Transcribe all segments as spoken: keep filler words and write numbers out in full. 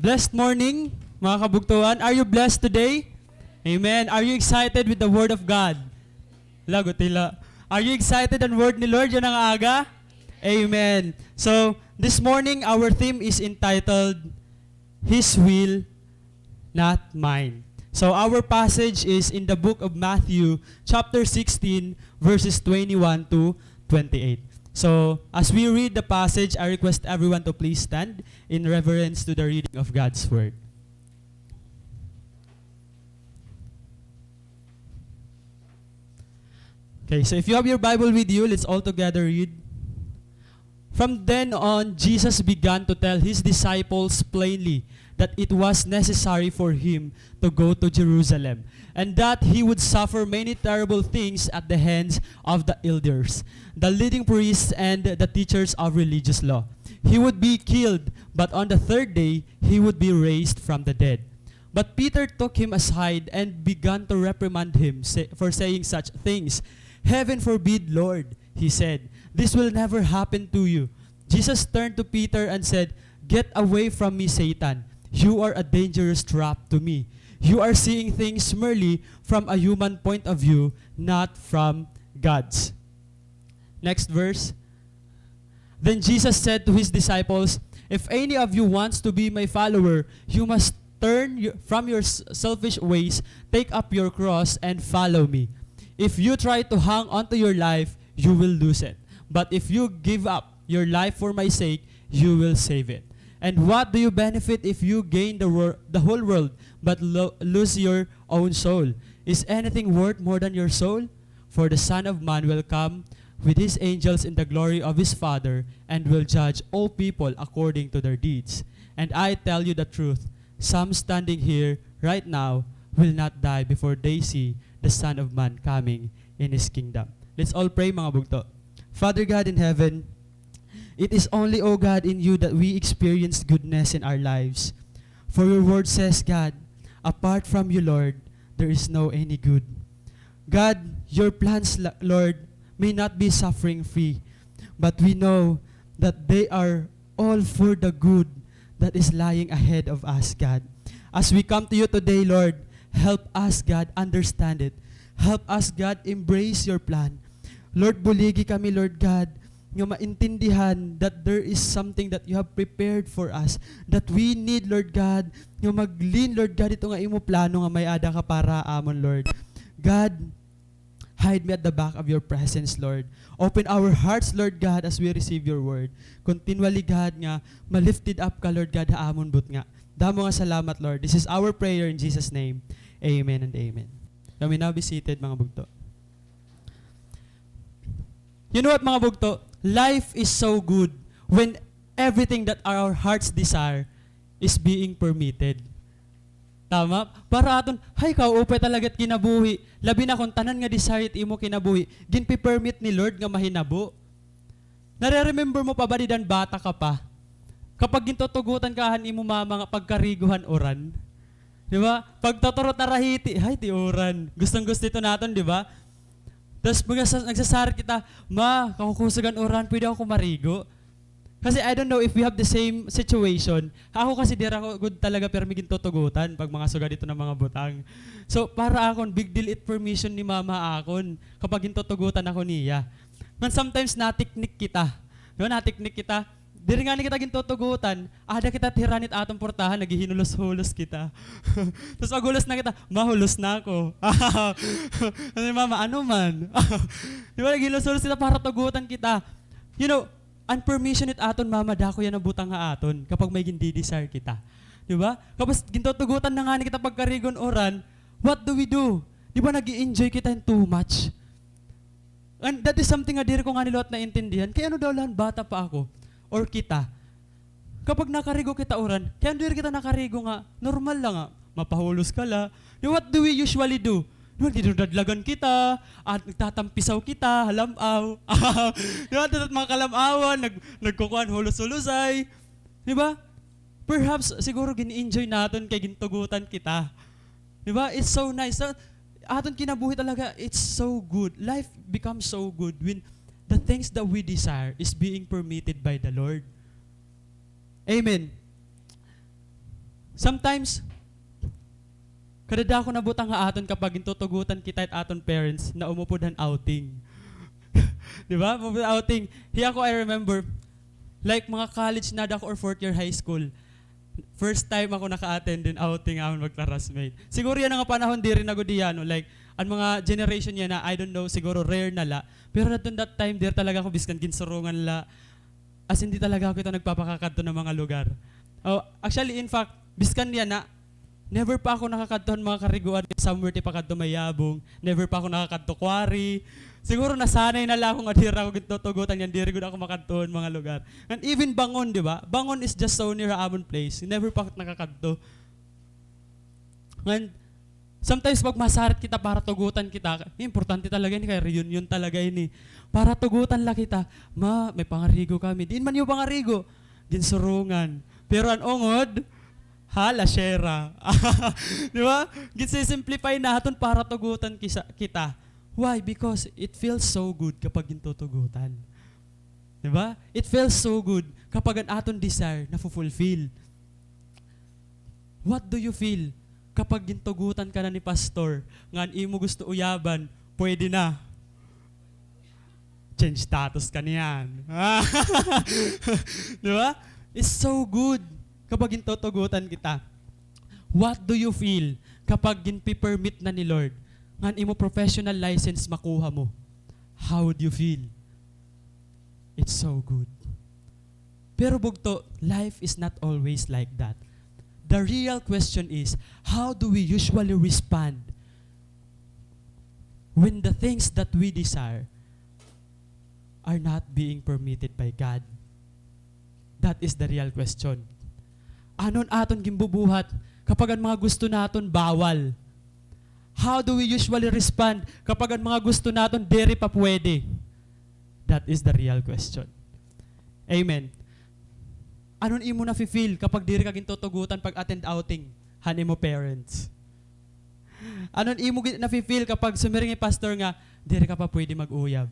Blessed morning, mga kabugtoan. Are you blessed today? Amen. Are you excited with the word of God? Lagot hila. Are you excited an word ni Lord yana nga aga? Amen. So, this morning, our theme is entitled, His Will, Not Mine. So, our passage is in the book of Matthew, chapter sixteen, verses twenty-one to twenty-eight. So, as we read the passage, I request everyone to please stand in reverence to the reading of God's word. Okay, so if you have your Bible with you, let's all together read. From then on, Jesus began to tell his disciples plainly that it was necessary for him to go to Jerusalem, and that he would suffer many terrible things at the hands of the elders, the leading priests, and the teachers of religious law. He would be killed, but on the third day, he would be raised from the dead. But Peter took him aside and began to reprimand him, say, for saying such things. "Heaven forbid, Lord," he said. "This will never happen to you." Jesus turned to Peter and said, "Get away from me, Satan. You are a dangerous trap to me. You are seeing things merely from a human point of view, not from God's." Next verse. Then Jesus said to his disciples, "If any of you wants to be my follower, you must turn your, from your s- selfish ways, take up your cross, and follow me. If you try to hang on to your life, you will lose it. But if you give up your life for my sake, you will save it. And what do you benefit if you gain the, wor- the whole world but lo- lose your own soul? Is anything worth more than your soul? For the Son of Man will come with his angels in the glory of his Father and will judge all people according to their deeds. And I tell you the truth, some standing here right now will not die before they see the Son of Man coming in his kingdom." Let's all pray, mga bugto. Father God in heaven, it is only, O God, in you that we experience goodness in our lives. For your word says, God, apart from you, Lord, there is no any good. God, your plans, la- Lord, may not be suffering free, but we know that they are all for the good that is lying ahead of us, God. As we come to you today, Lord, help us, God, understand it. Help us, God, embrace your plan. Lord, buligi kami, Lord God, nga maintindihan that there is something that you have prepared for us, that we need, Lord God, nga mag-lean, Lord God, ito nga imo plano nga may-ada ka para amon, Lord. God, hide me at the back of your presence, Lord. Open our hearts, Lord God, as we receive your word. Continually, God, nga ma-lifted up ka, Lord God, ha amon butnga. Damo nga salamat, Lord. This is our prayer in Jesus' name. Amen and amen. Kami na, be seated, mga bugto. You know what, mga bugto? Life is so good when everything that our hearts desire is being permitted. Tama? Para aton, hay, kaupay talaga it kinabuhi. Labi na kon tanan nga desire it imo kinabuhi, ginpe-permit ni Lord nga mahinabo. Nare-remember mo pa ba dida bata ka pa? Kapag gintutugotan ka han imo mama nga pagkarigo han uran. Di ba? Pagtuturo ta rahiti, hay, ti uran. Gustong-gusto ito naton, di ba? Tas mga sa- nagsasarit kita, "Ma, kakukusog an uran, pwede ako marigo?" Kasi I don't know if we have the same situation. Ako kasi diri ako gud talaga pirmi gintutugotan pag mga sugad ito nga mga butang. So, para akon, big deal it permission ni mama akon kapag gintutugotan ako niya. Ngan sometimes natiknik kita. Di ba, natiknik kita? Diri ngani kita gintutugotan, ada kita hira hit aton purtahan, naghihinulos-hulos kita. Tas paghulos na kita, "Ma, hulos na ako." Ano ni mama, "Ano man?" Di ba, naghihinulos-hulos kita para tugotan kita. You know, an permission hit aton mama, dako yana butang ha aton kapag may gindi-desire kita. Di ba? Kapag gintutugotan na ngani kita pagkarigo han uran, what do we do? Di ba, nag-i-enjoy kita hin too much? And that is something nga diri ko ngani liwat naintindihan. Kay ano daw la han bata pa ako? Or kita? Kapag nakarigo kita uran, kay ano diri kita nakarigo nga normal la nga, mapahulos ka la. Then what do we usually do? Di ba, dinadadlagan kita, at nagtatampisaw kita, ha lam-aw. Di ba, tat mga kalam-awan, nag-, nagkukuan, hulos-hulosay. Di ba? Perhaps, siguro gin-enjoy naton kay gintugotan kita. Di ba? It's so nice. Sa aton kinabuhi talaga, it's so good. Life becomes so good when the things that we desire is being permitted by the Lord. Amen. Sometimes, kadadako na butang ha aton kapag gintutugotan kita it aton parents na umupod han outing. Di ba? Umupod han outing. Hiya ko, I remember, like, mga college na ako or fourth year high school, first time ako naka-attend hin outing amon magklasmate. Siguro yana nga panahon, diri na gud yana, no? Like, an mga generation yana, I don't know, siguro rare na la. Pero that, that time, diri talaga ako biskan ginsurungan la. As in, di talaga ako ito nagpapakakadto ng mga lugar. Oh, actually, in fact, biskan yana, never pa ako nakakadto han mga kariguan, somewhere tipakadto Mayabong. Never pa ako nakakadto Quarry. Siguro nasanay na la ako nga diri ako gintutugotan yana, diri gud ako makadto han mga lugar. And even Bangon, di ba? Bangon is just so near ha amon place. Never pa ako nakakadto. Ngan, sometimes pag masarit kita para tugutan kita, importante talaga ini, kay reunion talaga ini. Para tugutan la kita, "Ma, may pangarigo kami." Diin man iyo pangarigo? Ginsurungan. Pero an ungod, ha, lasyera. Di ba? Ginsi-simplify naton para tugutan kisa-, kita. Why? Because it feels so good kapag gintutugutan. Di ba? It feels so good kapag an aton desire nafu-fulfill. What do you feel kapag gintugutan ka na ni pastor nga an imo gusto uyaban, pwede na? Change status ka niyan. Di ba? It's so good kapag gintutugutan kita. What do you feel kapag ginpi-permit na ni Lord nga an imo professional license makuha mo? How would you feel? It's so good. Pero bugto, life is not always like that. The real question is, how do we usually respond when the things that we desire are not being permitted by God? That is the real question. Ano an aton ginbubuhat kapag an mga gusto naton bawal? How do we usually respond kapag an mga gusto naton diri pa pwede? That is the real question. Amen. Ano an imo nafi-feel kapag diri ka gintutugutan pag-attend outing han imo parents? Ano an imo gi-, nafi-feel kapag sumiring an pastor nga, "Diri ka pa pwede mag-uyab.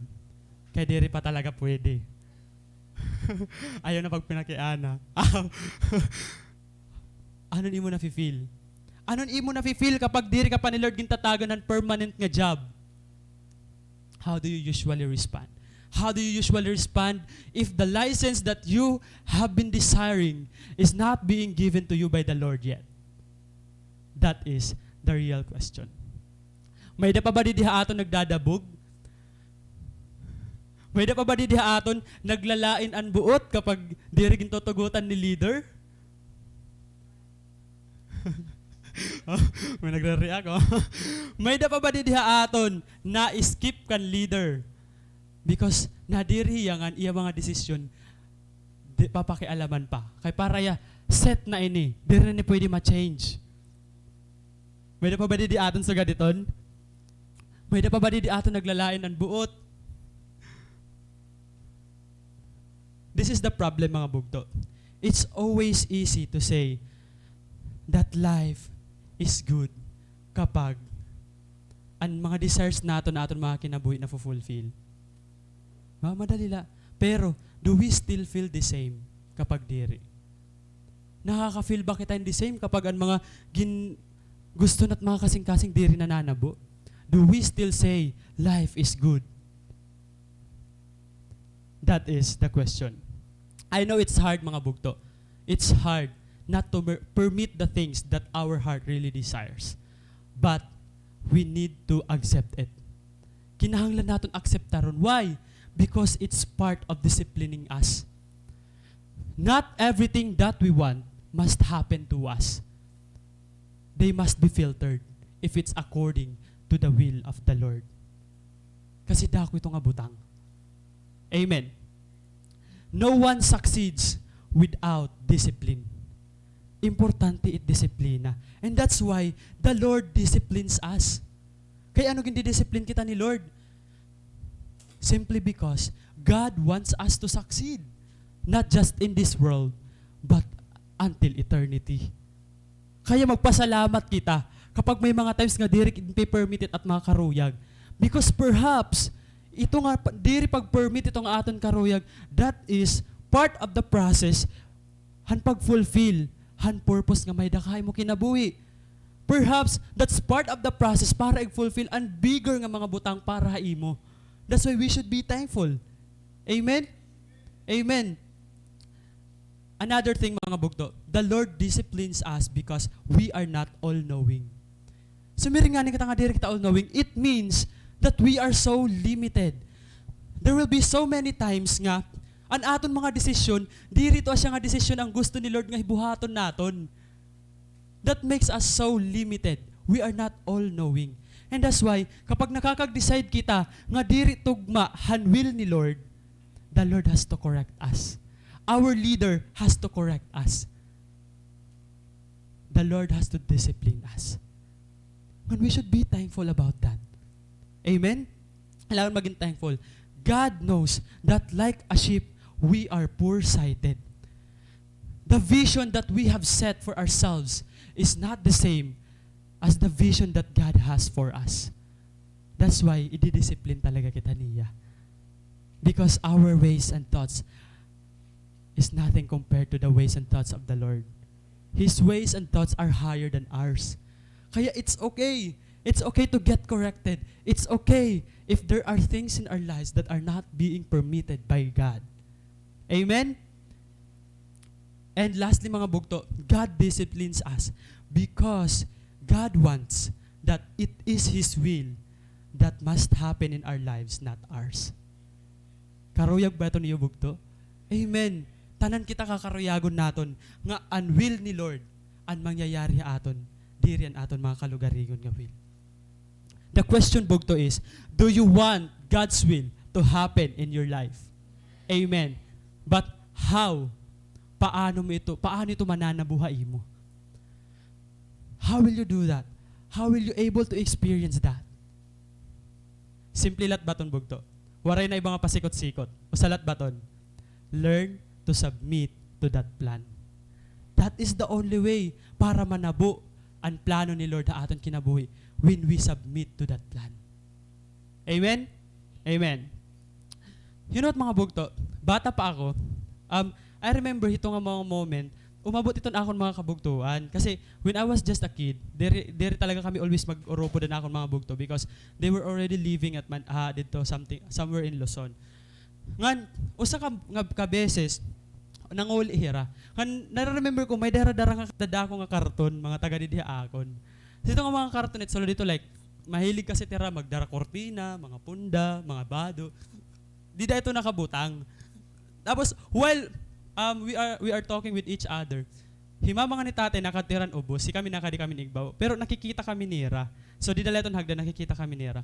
Kay diri pa talaga pwede." Ayaw na pagpinakiana. Ano an imo nafi-feel? Ano an imo nafi-feel kapag diri ka pa ni Lord gintatagan han permanent nga job? How do you usually respond? How do you usually respond if the license that you have been desiring is not being given to you by the Lord yet? That is the real question. May-ada pa ba didi ha aton nagdadabog? May-ada pa ba didi ha aton naglalain an buot kapag diri gintutugutan ni leader? Oh, may nagre-react, oh. May-ada pa ba didi ha aton na-skip kan leader? Because nadiri hiya nga an iya mga desisyon, di papakialaman pa. Kay para hiya, set na ini. Diri na ini pwede ma-change. May-ada pa ba didi aton sugad iton? May-ada pa ba didi aton naglalain an buot? This is the problem, mga bugto. It's always easy to say that life is good kapag an mga desires naton, aton mga kinabuhi nafu-fulfill. Ma-, madali la. Pero, do we still feel the same kapag diri? Nakaka-feel ba kita in the same kapag an mga gin-, gusto nat mga kasingkasing diri nananabo? Do we still say, "Life is good"? That is the question. I know it's hard, mga bugto. It's hard not to mer-, permit the things that our heart really desires. But we need to accept it. Kinahanglan naton akseptaron. Why? Because it's part of disciplining us. Not everything that we want must happen to us. They must be filtered if it's according to the will of the Lord. Kasi dako ito nga butang. Amen. No one succeeds without discipline. Importante it disiplina. And that's why the Lord disciplines us. Kay ano gindidisiplin kita ni Lord? Simply because God wants us to succeed, not just in this world, but until eternity. Kaya magpasalamat kita kapag may mga times nga diri ginpi-permit it at mga karuyag. Because perhaps, ito nga pa-, diri pag-permit ito nga aton karuyag, that is part of the process han pag-fulfill han purpose nga may-ada ka ha imo kinabuhi. Perhaps, that's part of the process para ig-fulfill an bigger nga mga butang para ha imo. That's why we should be thankful. Amen? Amen. Another thing, mga bugto, the Lord disciplines us because we are not all-knowing. Sumiring ngani kita nga diri kita all-knowing, it means that we are so limited. There will be so many times nga an aton mga desisyon, diri to asya nga desisyon an gusto ni Lord nga hibuhaton naton. That makes us so limited. We are not all-knowing. And that's why, kapag nakakag-decide kita nga diri tugma han will ni Lord, the Lord has to correct us. Our leader has to correct us. The Lord has to discipline us. And we should be thankful about that. Amen? Kailangan maging thankful. God knows that like a sheep, we are poor-sighted. The vision that we have set for ourselves is not the same as the vision that God has for us. That's why ididisiplin talaga kita niya. Because our ways and thoughts is nothing compared to the ways and thoughts of the Lord. His ways and thoughts are higher than ours. Kaya it's okay. It's okay to get corrected. It's okay if there are things in our lives that are not being permitted by God. Amen? And lastly, mga bugto, God disciplines us because God wants that it is His will that must happen in our lives, not ours. Karuyag ba ito niyo, bugto? Amen. Tanan kita kakaruyagon naton nga an will ni Lord an mangyayari ha aton, diri an aton mga kalugarigon nga will. The question, bugto, is, do you want God's will to happen in your life? Amen. But how? Paano mo ito, paano ito mananabo ha imo? How will you do that? How will you able to experience that? Simple la it baton, bugto. Waray na iba nga pasikot-sikot. Usa la it baton. Learn to submit to that plan. That is the only way para manabo an plano ni Lord ha aton kinabuhi, when we submit to that plan. Amen? Amen. You know what, mga bugto? Bata pa ako, um, I remember hito nga mga moment, umabot iton akon mga kabugtoan. Kasi when I was just a kid, diri, diri talaga kami always mag-urupod an akon mga bugto because they were already living at Man-, ah, didto something, somewhere in Luzon. Ngan, usa ka, nga, ka beses, nanguli hira. Ngan, nare-remember ko, may dara-dara nga kadadako nga karton, mga taga didi ha akon. Hito nga mga karton, it's already to, like, mahilig kasi hira magdara kurtina, mga punda, mga bado. Dida ito nakabutang. Tapos, while, um, we are, we are talking with each other, hi mama ngan hi tatay nakadto hira han ubos, hi kami nakadi kami igbaw. Pero nakikita kami nira. So, dida la iton hagdan, nakikita kami nira.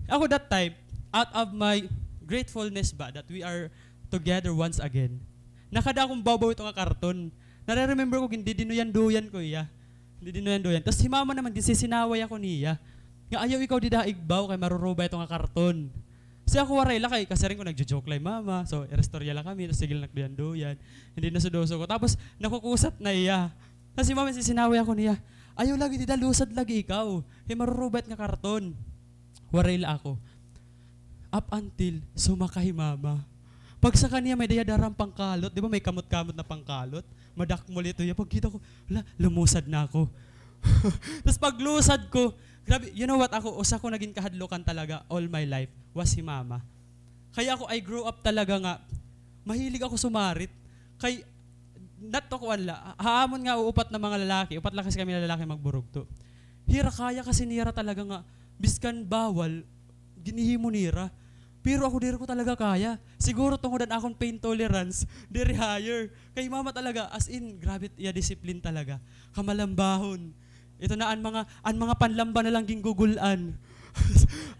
Ako that time, out of my gratefulness ba that we are together once again, nakada akon bawbaw ito nga karton. Nare-remember ko, gindidinuyan-duyan ko hiya. Gindidinuyan-duyan. Tas hi mama naman, ginsisinaway ako niya. Nga, "Ayaw ikaw dida igbaw kay marurubay ito nga karton." Si ako waray la kay, kasiring ko, nagjo-joke la hi mama. So, iristorya la kami, tas sige la nagduyan-duyan. Hindi na sudoso ko. Tapos, nakukusat na hiya. Tas hi mama, ginsisinaway ako niya. "Ayaw lagi dida, lusad lagi ikaw. Kay marurubay it nga karton." Waray la ako. Up until sumakay hi mama. Pagsaka niya, may-ada hiya dara nga pangkalot. Di ba may kamot-kamot na pangkalot? Madakmol ito hiya. Pagkita ko, hala, lumusad na ako. Tas paglusad ko, grabe, you know what, ako, usa ko nagin kahadlukan talaga all my life was hi mama. Kaya ako, I grew up talaga nga, mahilig ako sumarit. Kay, not to kuan la, ha amon nga upat na mga lalaki, upat la kasi kami lalaki magburugto. Hira kaya kasi nira talaga nga, biskan bawal, ginhihimo nira. Pero ako, diri ko talaga kaya. Siguro tungod an akon pain tolerance, diri higher. Kay mama talaga, as in, grabe iya discipline talaga. Kamalambahon. Ito na an mga, an mga panlamba na lang ginggugul-an.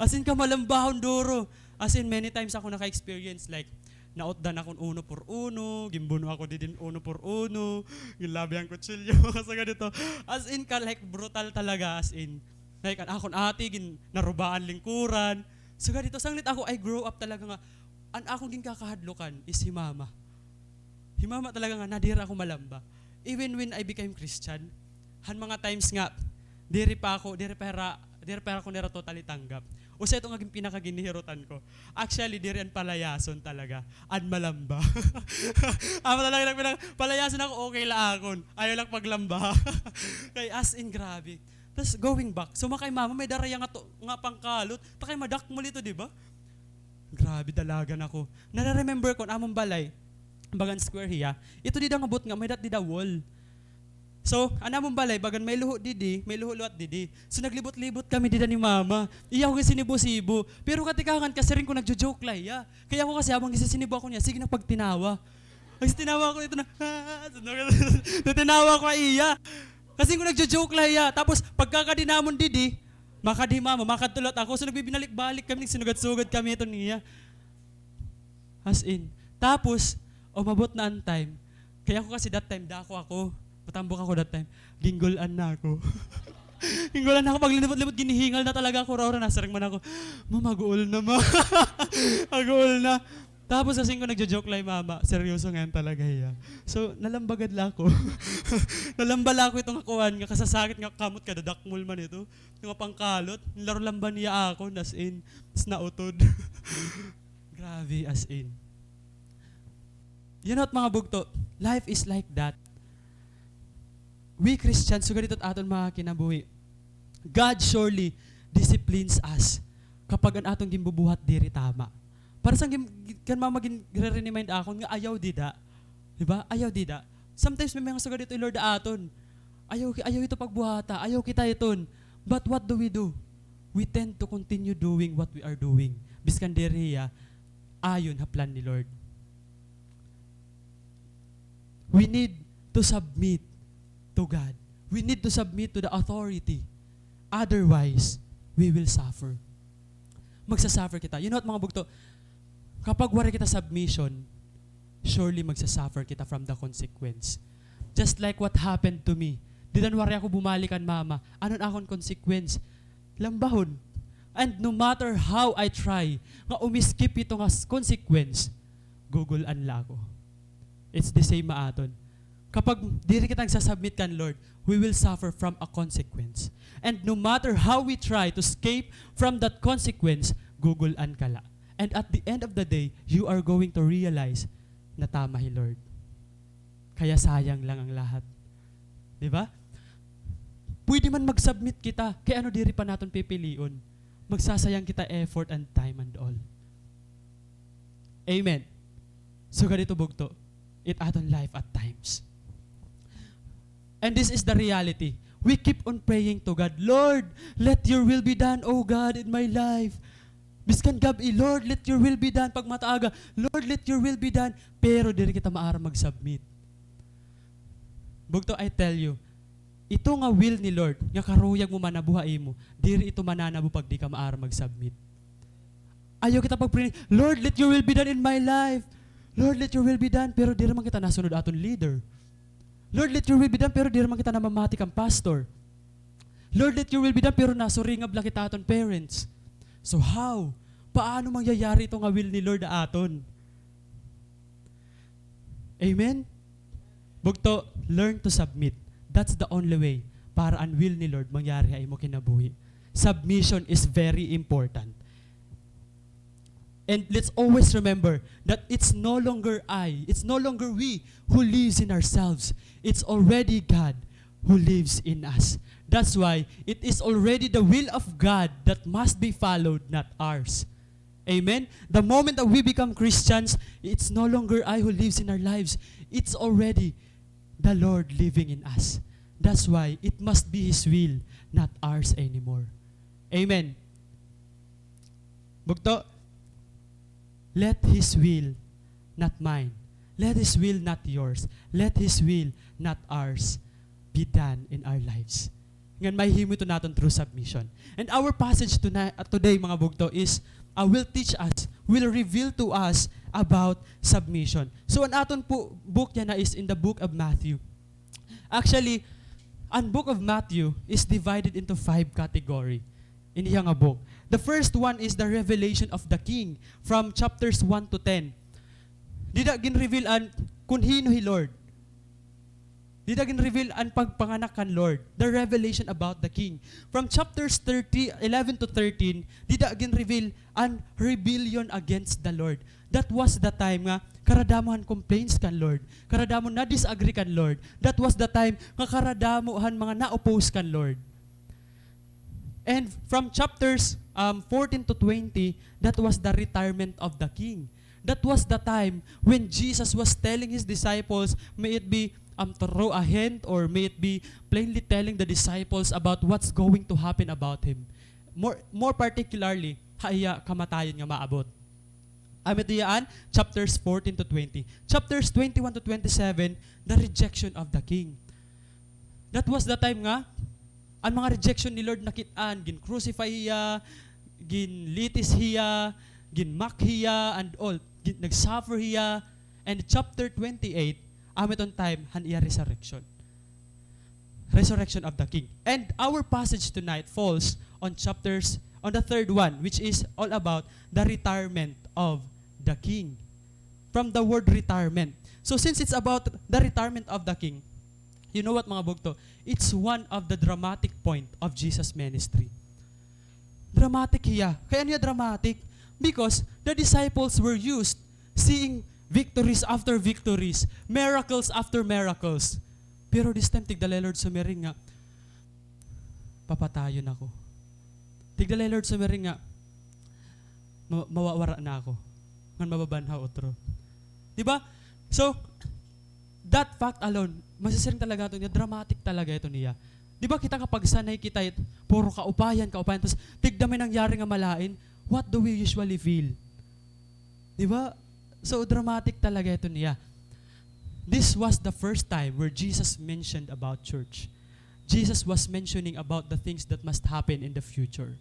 As in, kamalambahon duro. As in, many times ako naka-experience, like, nautdan akon uno por uno, ginbuno ako didin uno por uno, ginlabi an kutsilyo, mga sa ganito. As in, ka, like, brutal talaga, as in. Like, an akon ate, gin-, narubaan lingkuran. Sa ganito, sanglit ako, I grow up talaga nga, an akon ginkakahadlukan is hi mama. Hi mama talaga nga, nadiri ako malamba. Even when I became Christian, han mga times nga, diri pa ako, diri pa hira, diri pa ako nira totally tanggap. Usa ito nga gin-, pinakaginihirutan ko. Actually, diri an palayason talaga. An malamba. Amo talaga nagpinag-, palayason ako, okay la akon. Ayaw la paglamba. Kay as in, grabe. Tas going back, sumakay mama, may-ada hiya nga to-, nga pangkalot. Ta kay madakmol ito, di ba? Grabe, dalagan ako. Nare-remember ko, an amon balay, bagan square hiya. Ito dida nga butnga, may-ada dida wall. So, an amon balay, bagan may luho didi, may luho liwat didi. So, naglibot-libot kami dida ni mama. Iya ako ginsinibo-sibo. Pero katikahan, kasiring ko, nagjo-joke la hiya. Kay ako kasi, habang ginsisinibo ako niya, sige na pagtinawa. Pagtinawa ko, ito na, natinawa ko ha iya. Kasiring ko, nagjo-joke la hiya. Tapos, pagkakadi namon didi, makadi mama, makadto liwat ako. So, nagbibinalik-balik kami, nagsinugad-sugad kami ito niya. As in. Tapos, umabot na an time. Kay ako kasi that time, dako ako. Matambok ako that time. Ginggul-an na ako. Ginggul-an na ako, paglibot-libot, ginihingal na talaga ako, ra-, ra-, nasiring man ako, "Ma, maguol na, ma." Maguol na. Tapos, kasiring ko, nagjo-joke la hi mama, seryoso ngay-an talaga hiya. So, nalamba gad la ako. Nalamba la ako ito nga kuan, nga kasasakit nga kamot, kadadakmol man ito. Nga pangkalot, nilaro-lamba niya ako, as in, tas nautod. Grabe, as in. You know what, mga bugto? Life is like that. We Christians, sugad ito it aton mga kinabuhi. God surely disciplines us kapag an aton ginbubuhat diri tama. Para sa gin-, kan mama gin-, gre-remind akon nga ayaw dida. Di ba? Ayaw dida. Sometimes may mga sugad ito, Lord, ha aton. Ayaw ki-, ayaw ito pagbuhata, ayaw kita iton. But what do we do? We tend to continue doing what we are doing. Biskan diri hiya ayon ha plan ni Lord. We need to submit to God. We need to submit to the authority. Otherwise, we will suffer. Magsa-suffer kita. You know what, mga bugto? Kapag waray kita submission, surely magsa-suffer kita from the consequence. Just like what happened to me. Dida an waray ako bumalik kan mama. Ano an akon consequence? Lambahon. And no matter how I try nga umiskip ito nga s-, consequence, gugul-an la ako. It's the same ha aton. Kapag diri kita nagsasubmit kan Lord, we will suffer from a consequence. And no matter how we try to escape from that consequence, gugul-an ka la. And at the end of the day, you are going to realize na tama hi Lord. Kaya sayang lang ang lahat. Di ba? Pwede man mag-submit kita, kay ano diri pa naton pipilion? Magsasayang kita effort and time and all. Amen. So, ganito bugto, it aton life at times. And this is the reality. We keep on praying to God, "Lord, let your will be done, O God, in my life." Biskan gab-i, "Lord, let your will be done." Pagmata aga, "Lord, let your will be done." Pero diri kita maaram mag-submit. Bugto, I tell you, ito nga will ni Lord, nga karuyag mo manabo ha imo, diri ito mananabo pag di ka maaram mag-submit. Ayaw kita pag-pray, "Lord, let your will be done in my life. Lord, let your will be done." Pero diri man kita nasunod aton leader. "Lord, let your will be done," pero diri man kita namamati kan pastor. "Lord, let your will be done," pero nasuringab la kita aton parents. So how? Paano mangyayari ito nga will ni Lord ha aton? Amen? Bugto, learn to submit. That's the only way para an will ni Lord mangyari ha imo kinabuhi. Submission is very important. And let's always remember that it's no longer I, it's no longer we who lives in ourselves. It's already God who lives in us. That's why it is already the will of God that must be followed, not ours. Amen? The moment that we become Christians, it's no longer I who lives in our lives. It's already the Lord living in us. That's why it must be His will, not ours anymore. Amen. Bugto, let His will, not mine. Let His will, not yours. Let His will, not ours, be done in our lives. Ngan mahihimo ito naton through submission. And our passage tonight, uh, today, mga bugto, is, uh, will teach us, will reveal to us about submission. So, an aton po, book yana is in the book of Matthew. Actually, an book of Matthew is divided into five category in iya nga book. The first one is the revelation of the king from chapters one to ten. Dida gin-reveal an kun hin-o hi Lord. Dida gin-reveal an pagpanganak kan Lord, the revelation about the King. From chapters thirty, eleven to thirteen, dida gin-reveal an rebellion against the Lord. That was the time nga karadamo han complaints kan Lord. Karadamo na-disagree kan Lord. That was the time nga karadamo han mga na-oppose kan Lord. And from chapters, um, fourteen to twenty, that was the retirement of the king. That was the time when Jesus was telling his disciples, may it be, um, through a hint or may it be plainly telling the disciples about what's going to happen about him. More, more particularly, ha iya kamatayon nga maabot. Amo ito yaan, chapters fourteen to twenty. Chapters twenty-one to twenty-seven, the rejection of the king. That was the time nga an mga rejection ni Lord nakit-an, gin-crucify hiya, ginlitis hiya, gin-mock hiya, and all. Gin-, nag-suffer hiya. And chapter twenty-eight, amo iton time han iya resurrection. Resurrection of the king. And our passage tonight falls on chapters, on the third one, which is all about the retirement of the king. From the word retirement. So since it's about the retirement of the king, you know what, mga bugto? It's one of the dramatic point of Jesus' ministry. Dramatic hiya. Kay ano hiya dramatic? Because the disciples were used seeing victories after victories, miracles after miracles. Pero this time, tigda la hi Lord sumiring nga, papatayon ako. Tigda la hi Lord sumiring nga, ma-, mawawara na ako. Ngan mababanhaw utro. Di ba? So, that fact alone, masisiring talaga ito niya, dramatic talaga ito niya. Di ba kita kapag sanay kita, it-, puro kaupayan, kaupayan, tapos tigda may nangyari nga malain, what do we usually feel? Di ba? So, dramatic talaga ito niya. This was the first time where Jesus mentioned about church. Jesus was mentioning about the things that must happen in the future.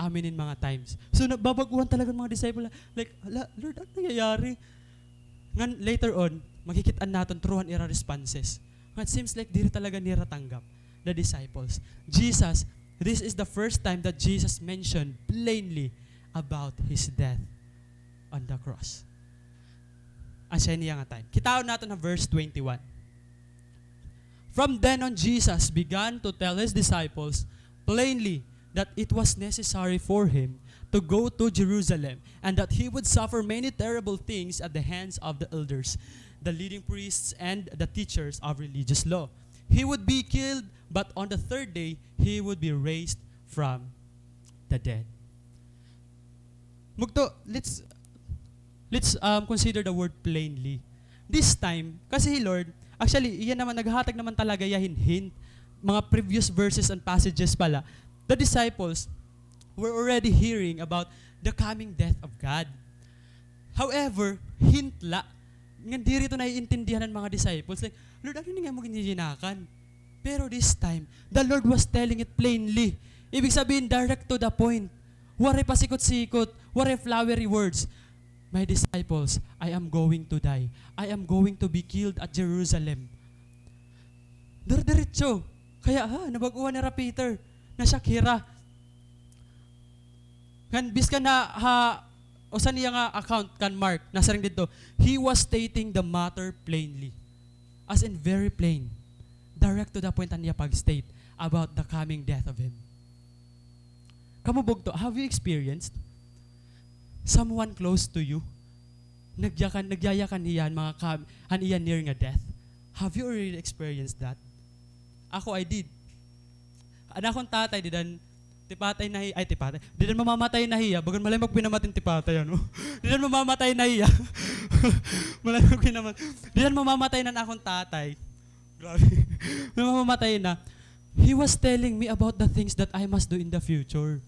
Amin in mga times. So, nababag-uhan talaga an mga disciple na, like, "Hala, Lord, ano nangyayari?" Ngan later on, makikit-an naton through han ira responses. Nga it seems like diri talaga nira tanggap, the disciples. Jesus, this is the first time that Jesus mentioned plainly about his death on the cross. Asya ini nga time. Kitaon naton ha verse twenty-one. From then on, Jesus began to tell his disciples plainly that it was necessary for him to go to Jerusalem and that he would suffer many terrible things at the hands of the elders, the leading priests, and the teachers of religious law. He would be killed, but on the third day, he would be raised from the dead. Bugto, let's, let's, um, consider the word plainly. This time, kasi hi Lord, actually, iya naman, naghahatag naman talaga hiya hin hint. Mga previous verses and passages pala, the disciples were already hearing about the coming death of God. However, hint la. Ngan diri ito naiintindihan han mga disciples. Like, "Lord, ano ini nga imo ginjijinakan?" Pero this time, the Lord was telling it plainly. Ibig sabihin, direct to the point. Waray pasikot-sikot, waray flowery words. "My disciples, I am going to die. I am going to be killed at Jerusalem." Dire-diretso. Kaya, ha, nabag-uhan nira Peter. Na-shock hira. Ngan biskan ha, ha, usa niya nga account kan Mark, nasiring didto, he was stating the matter plainly. As in, very plain. Direct to the point an iya pag-state about the coming death of him. Kamo bugto, have you experienced someone close to you? Nagyakan, nagyayakan hiya han mga kam-, han iya near nga death. Have you already experienced that? Ako, I did. An akon tatay, dida han tipatay na hi-, ay, tipatay. Dida han mamamatay na hiya, bagan malain man ak pinamatay hin tipatay, ano? Dida han mamamatay na hiya. Malain man ak pinamat-, dida han mamamatay na an akon tatay. Grabe. Mamamatay na. He was telling me about the things that I must do in the future.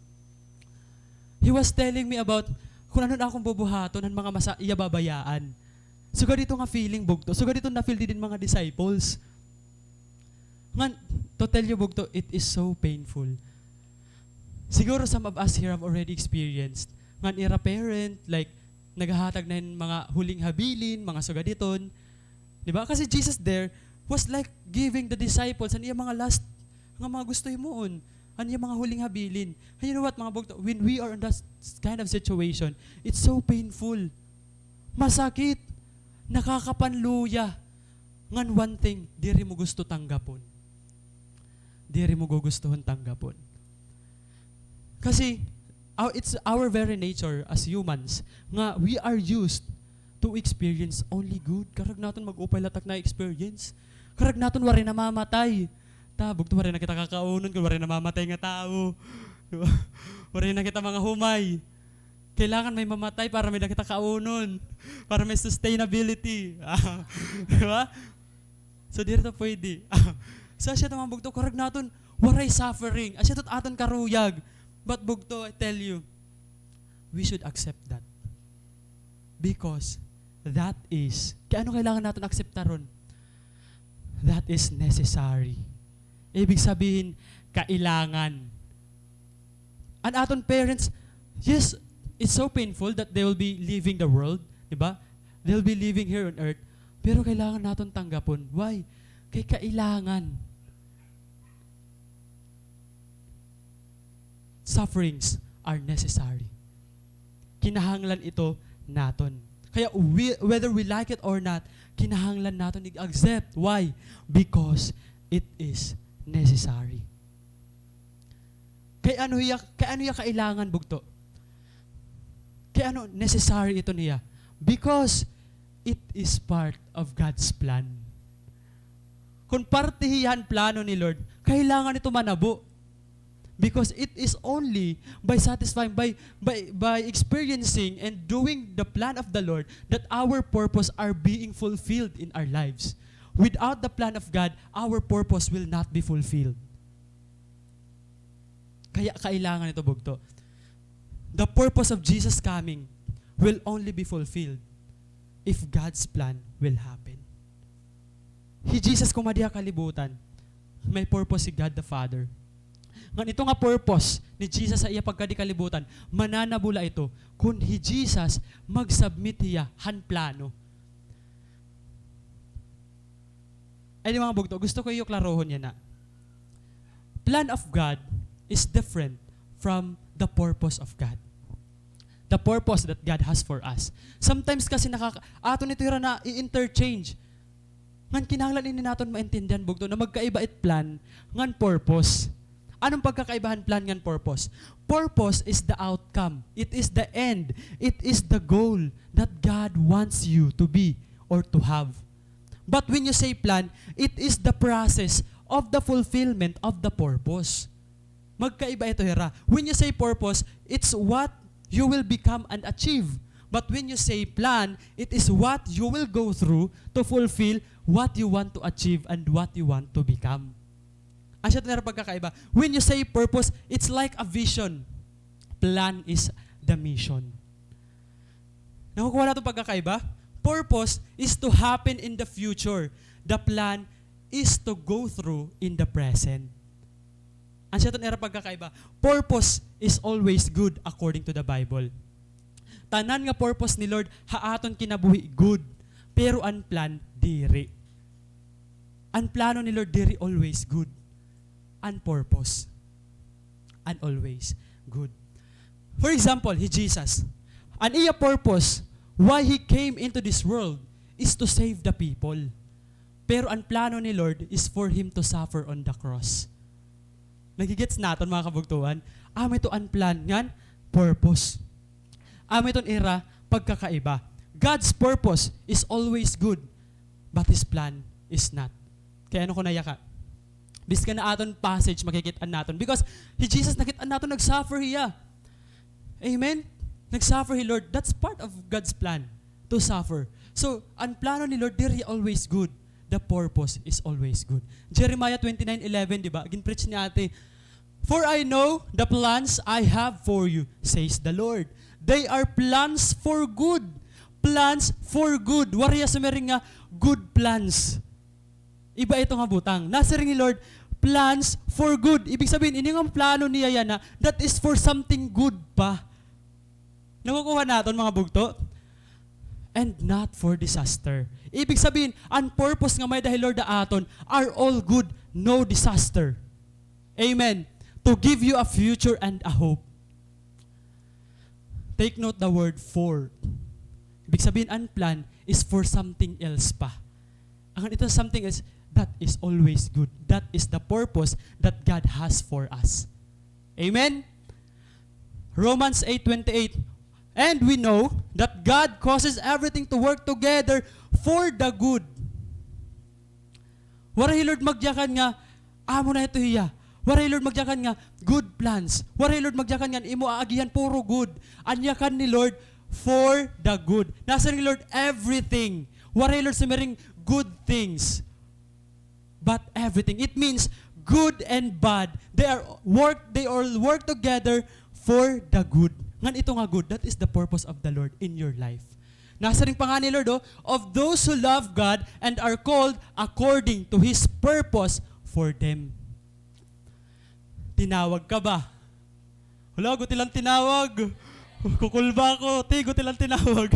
He was telling me about kun ano an akon bubuhaton han mga masa-, iya babayaan. Sugad ito nga feeling, bugto. Sugad ito na-feel dida hin mga disciples. Ngan, to tell you, bugto, it is so painful. Siguro some of us here have already experienced ngan ira parent, like, naghahatag na hin mga huling habilin, mga sugad iton. Di ba? Kasi Jesus there was, like, giving the disciples an iya mga last nga mga gusto himuon, an iya mga huling habilin. And you know what, mga bugto? When we are in that s-, kind of situation, it's so painful. Masakit. Nakakapanluya. Ngan one thing, diri mo gusto tanggapon. Diri mo gugustuhon tanggapon. Kasi, our, it's our very nature as humans nga we are used to experience only good. Karag naton mag-upay la tak na-experience. Karag naton waray namamatay. Ta, bugto, waray na kita kakaunon kon waray namamatay nga tawo. Di ba? Waray na kita mangahumay. Kailangan may mamatay para may na kita kaunon. Para may sustainability. Di ba? So, diri ta pwede. So, asya ta mga bugto, karag naton, waray suffering. Asya ta aton karuyag. But bugto, I tell you, we should accept that. Because that is, kay ano kailangan naton akseptaron? That is necessary. Ibig sabihin, kailangan. An aton parents, yes, it's so painful that they will be leaving the world, di ba? They'll be living here on earth. Pero kailangan naton tanggapon. Why? Kay kailangan. Sufferings are necessary. Kinahanglan ito naton. Kaya we, whether we like it or not, kinahanglan naton i-accept. Why? Because it is necessary. Kay ano hiya, kay ano hiya kailangan, bugto? Kay ano necessary ito niya? Because it is part of God's plan. Kon parte hiya han plano ni Lord, kailangan ito manabo. Because it is only by satisfying, by, by, by experiencing and doing the plan of the Lord that our purpose are being fulfilled in our lives. Without the plan of God, our purpose will not be fulfilled. Kaya kailangan ito, bugto. The purpose of Jesus coming will only be fulfilled if God's plan will happen. Hi Jesus, kon madi ha kalibutan, may purpose hi God the Father. Ngan ito nga purpose ni Jesus ha iya pagkadi kalibutan, mananabo la ito kon hi Jesus mag-submit hiya han plano. Ay, di, mga bugto, gusto ko iyo klarohon yana. Plan of God is different from the purpose of God. The purpose that God has for us. Sometimes kasi nakaka-, aton ito hira na i-interchange. Ngan kinahanglan ini naton maintindihan, bugto, na magkaiba it plan ngan purpose. Ano an pagkakaiba han plan ngan purpose? Purpose is the outcome. It is the end. It is the goal that God wants you to be or to have. But when you say plan, it is the process of the fulfillment of the purpose. Magkaiba ito hira. When you say purpose, it's what you will become and achieve. But when you say plan, it is what you will go through to fulfill what you want to achieve and what you want to become. Asya ito nira pagkakaiba. When you say purpose, it's like a vision. Plan is the mission. Nakukuha naton pagkakaiba? Purpose is to happen in the future. The plan is to go through in the present. Asya ito nira pagkakaiba? Purpose is always good according to the Bible. Tanan nga purpose ni Lord ha aton kinabuhi good, pero an plan diri. An plano ni Lord diri always good. An purpose, an always good. For example, hi Jesus, an iya purpose why he came into this world is to save the people. Pero an plano ni Lord is for him to suffer on the cross. Nagigets naton, mga kabugtoan? Amo ito an plan ngan purpose. Amo iton ira pagkakaiba. God's purpose is always good, but His plan is not. Kay ano ko nayaka? Bisan na aton passage, makikit-an naton. Because hi Jesus, nakit-an naton, nag-suffer hiya. Amen? Nag-suffer hi Lord. That's part of God's plan, to suffer. So, an plano ni Lord, diri always good. The purpose is always good. Jeremiah twenty-nine eleven, di ba? Gin-preach ni ate, "For I know the plans I have for you, says the Lord. They are plans for good." Plans for good. Waray hiya sumiring nga good plans. Iba ito nga butang. Nasiring ni Lord, plans for good. Ibig sabihin, ini nga plano niya yana, that is for something good pa. Nakukuha naton, mga bugto? And not for disaster. Ibig sabihin, an purpose nga may-ada hi Lord ha aton are all good, no disaster. Amen. To give you a future and a hope. Take note the word for. Ibig sabihin, an plan is for something else pa. Ngan ito something is, that is always good. That is the purpose that God has for us. Amen? Romans eight twenty-eight, "And we know that God causes everything to work together for the good." Waray hi Lord magyakan nga, amo na ito hiya. Waray hi Lord magyakan nga, good plans. Waray hi Lord magyakan nga, imo aagihan puro good. An yakan ni Lord, for the good. Nasiring ni Lord, everything. Waray hi Lord sumiring, good things. But everything. It means good and bad. They are work, they all work together for the good. Ngan ito nga good, that is the purpose of the Lord in your life. Nasiring pa ngani Lord, oh, "Of those who love God and are called according to His purpose for them." Tinawag ka ba? Hala, guti lang tinawag. Kukulba ako. Ti, guti lang tinawag.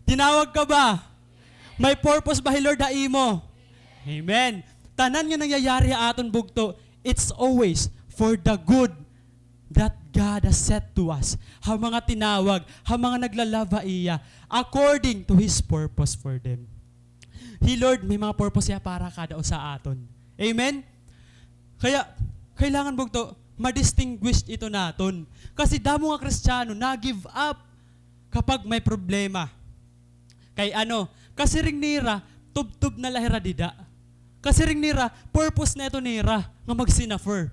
Tinawag ka ba? May purpose ba hi Lord ha imo? Amen. Tanan nga nangyayari ha aton bugto, it's always for the good that God has set to us. Ha mga tinawag, ha mga nagla-love ha iya, according to His purpose for them. Hi Lord, may mga purpose hiya para kada usa aton. Amen? Kaya, kailangan bugto, ma-distinguish ito naton. Kasi damo nga Kristiyano, na-give up kapag may problema. Kay ano, kasiring nira, tubtob na la hira dida. Kasiring nira, purpose na ito nira, nga mag-suffer.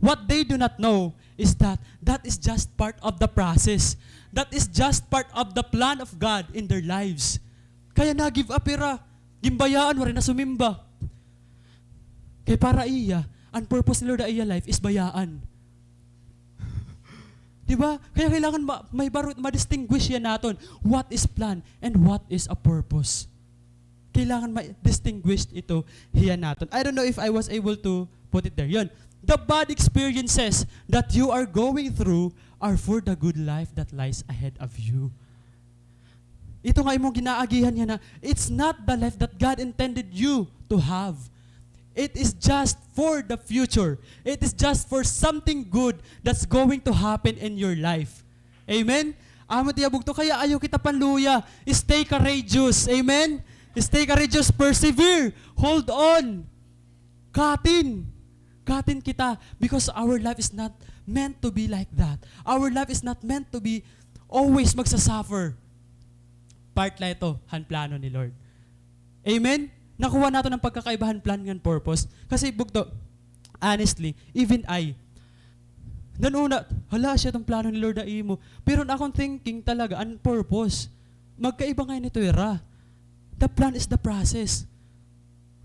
What they do not know is that that is just part of the process. That is just part of the plan of God in their lives. Kaya na-give up hira. Ginbayaan, waray na sumimba. Kay para iya, an purpose ni Lord ha iya life is bayaan. Di ba? Kaya kailangan ma-, may baro-, ma-distinguish hiya naton. What is plan and what is a purpose? Kailangan ma-distinguish ito hiya naton. I don't know if I was able to put it there. Yun. The bad experiences that you are going through are for the good life that lies ahead of you. Ito nga imong ginaagihan niya na, it's not the life that God intended you to have. It is just for the future. It is just for something good that's going to happen in your life. Amen? Amo tiya bugto, kaya ayaw kita panluya. Stay courageous. Amen? Stay courageous. Persevere. Hold on. Katin. Katin kita. Because our life is not meant to be like that. Our life is not meant to be always magsa-suffer. Part la ito han plano ni Lord. Amen? Nakuha naton an pagkakaiba han plan ngan purpose. Kasi bugto, honestly, even I, nan una, hala, asya iton plano ni Lord ha imo. Pero an akon thinking talaga, an purpose, magkaiba ngay-an ito hira. The plan is the process.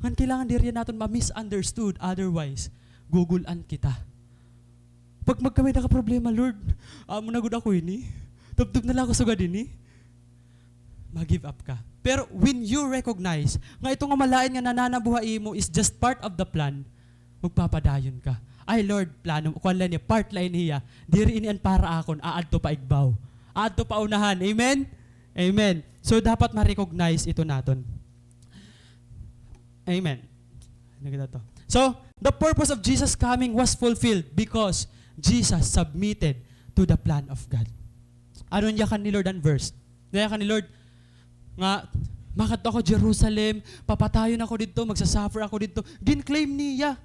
Ngan kailangan diri naton ma-misunderstood, otherwise, gugul-an kita. Pag magkamay na ka problema, "Lord, amo na gud ako ini. Tubtob na la ako sugad ini." Ma-give up ka. Pero when you recognize nga ito nga malain nga nananabo ha imo is just part of the plan, magpapadayon ka. "Ay, Lord, plano, kuan la ini, part la ini hiya. Diri ini an para akon, aadto pa igbaw. Aadto pa unahan." Amen? Amen. So, dapat ma-recognize ito naton. Amen. Ano kita to? So, the purpose of Jesus coming was fulfilled because Jesus submitted to the plan of God. Ano an yakan ni Lord an verse? Nayakan ni Lord nga, "Makadto ako Jerusalem, papatayon ako didto, magsa-suffer ako didto." Gin-claim niya.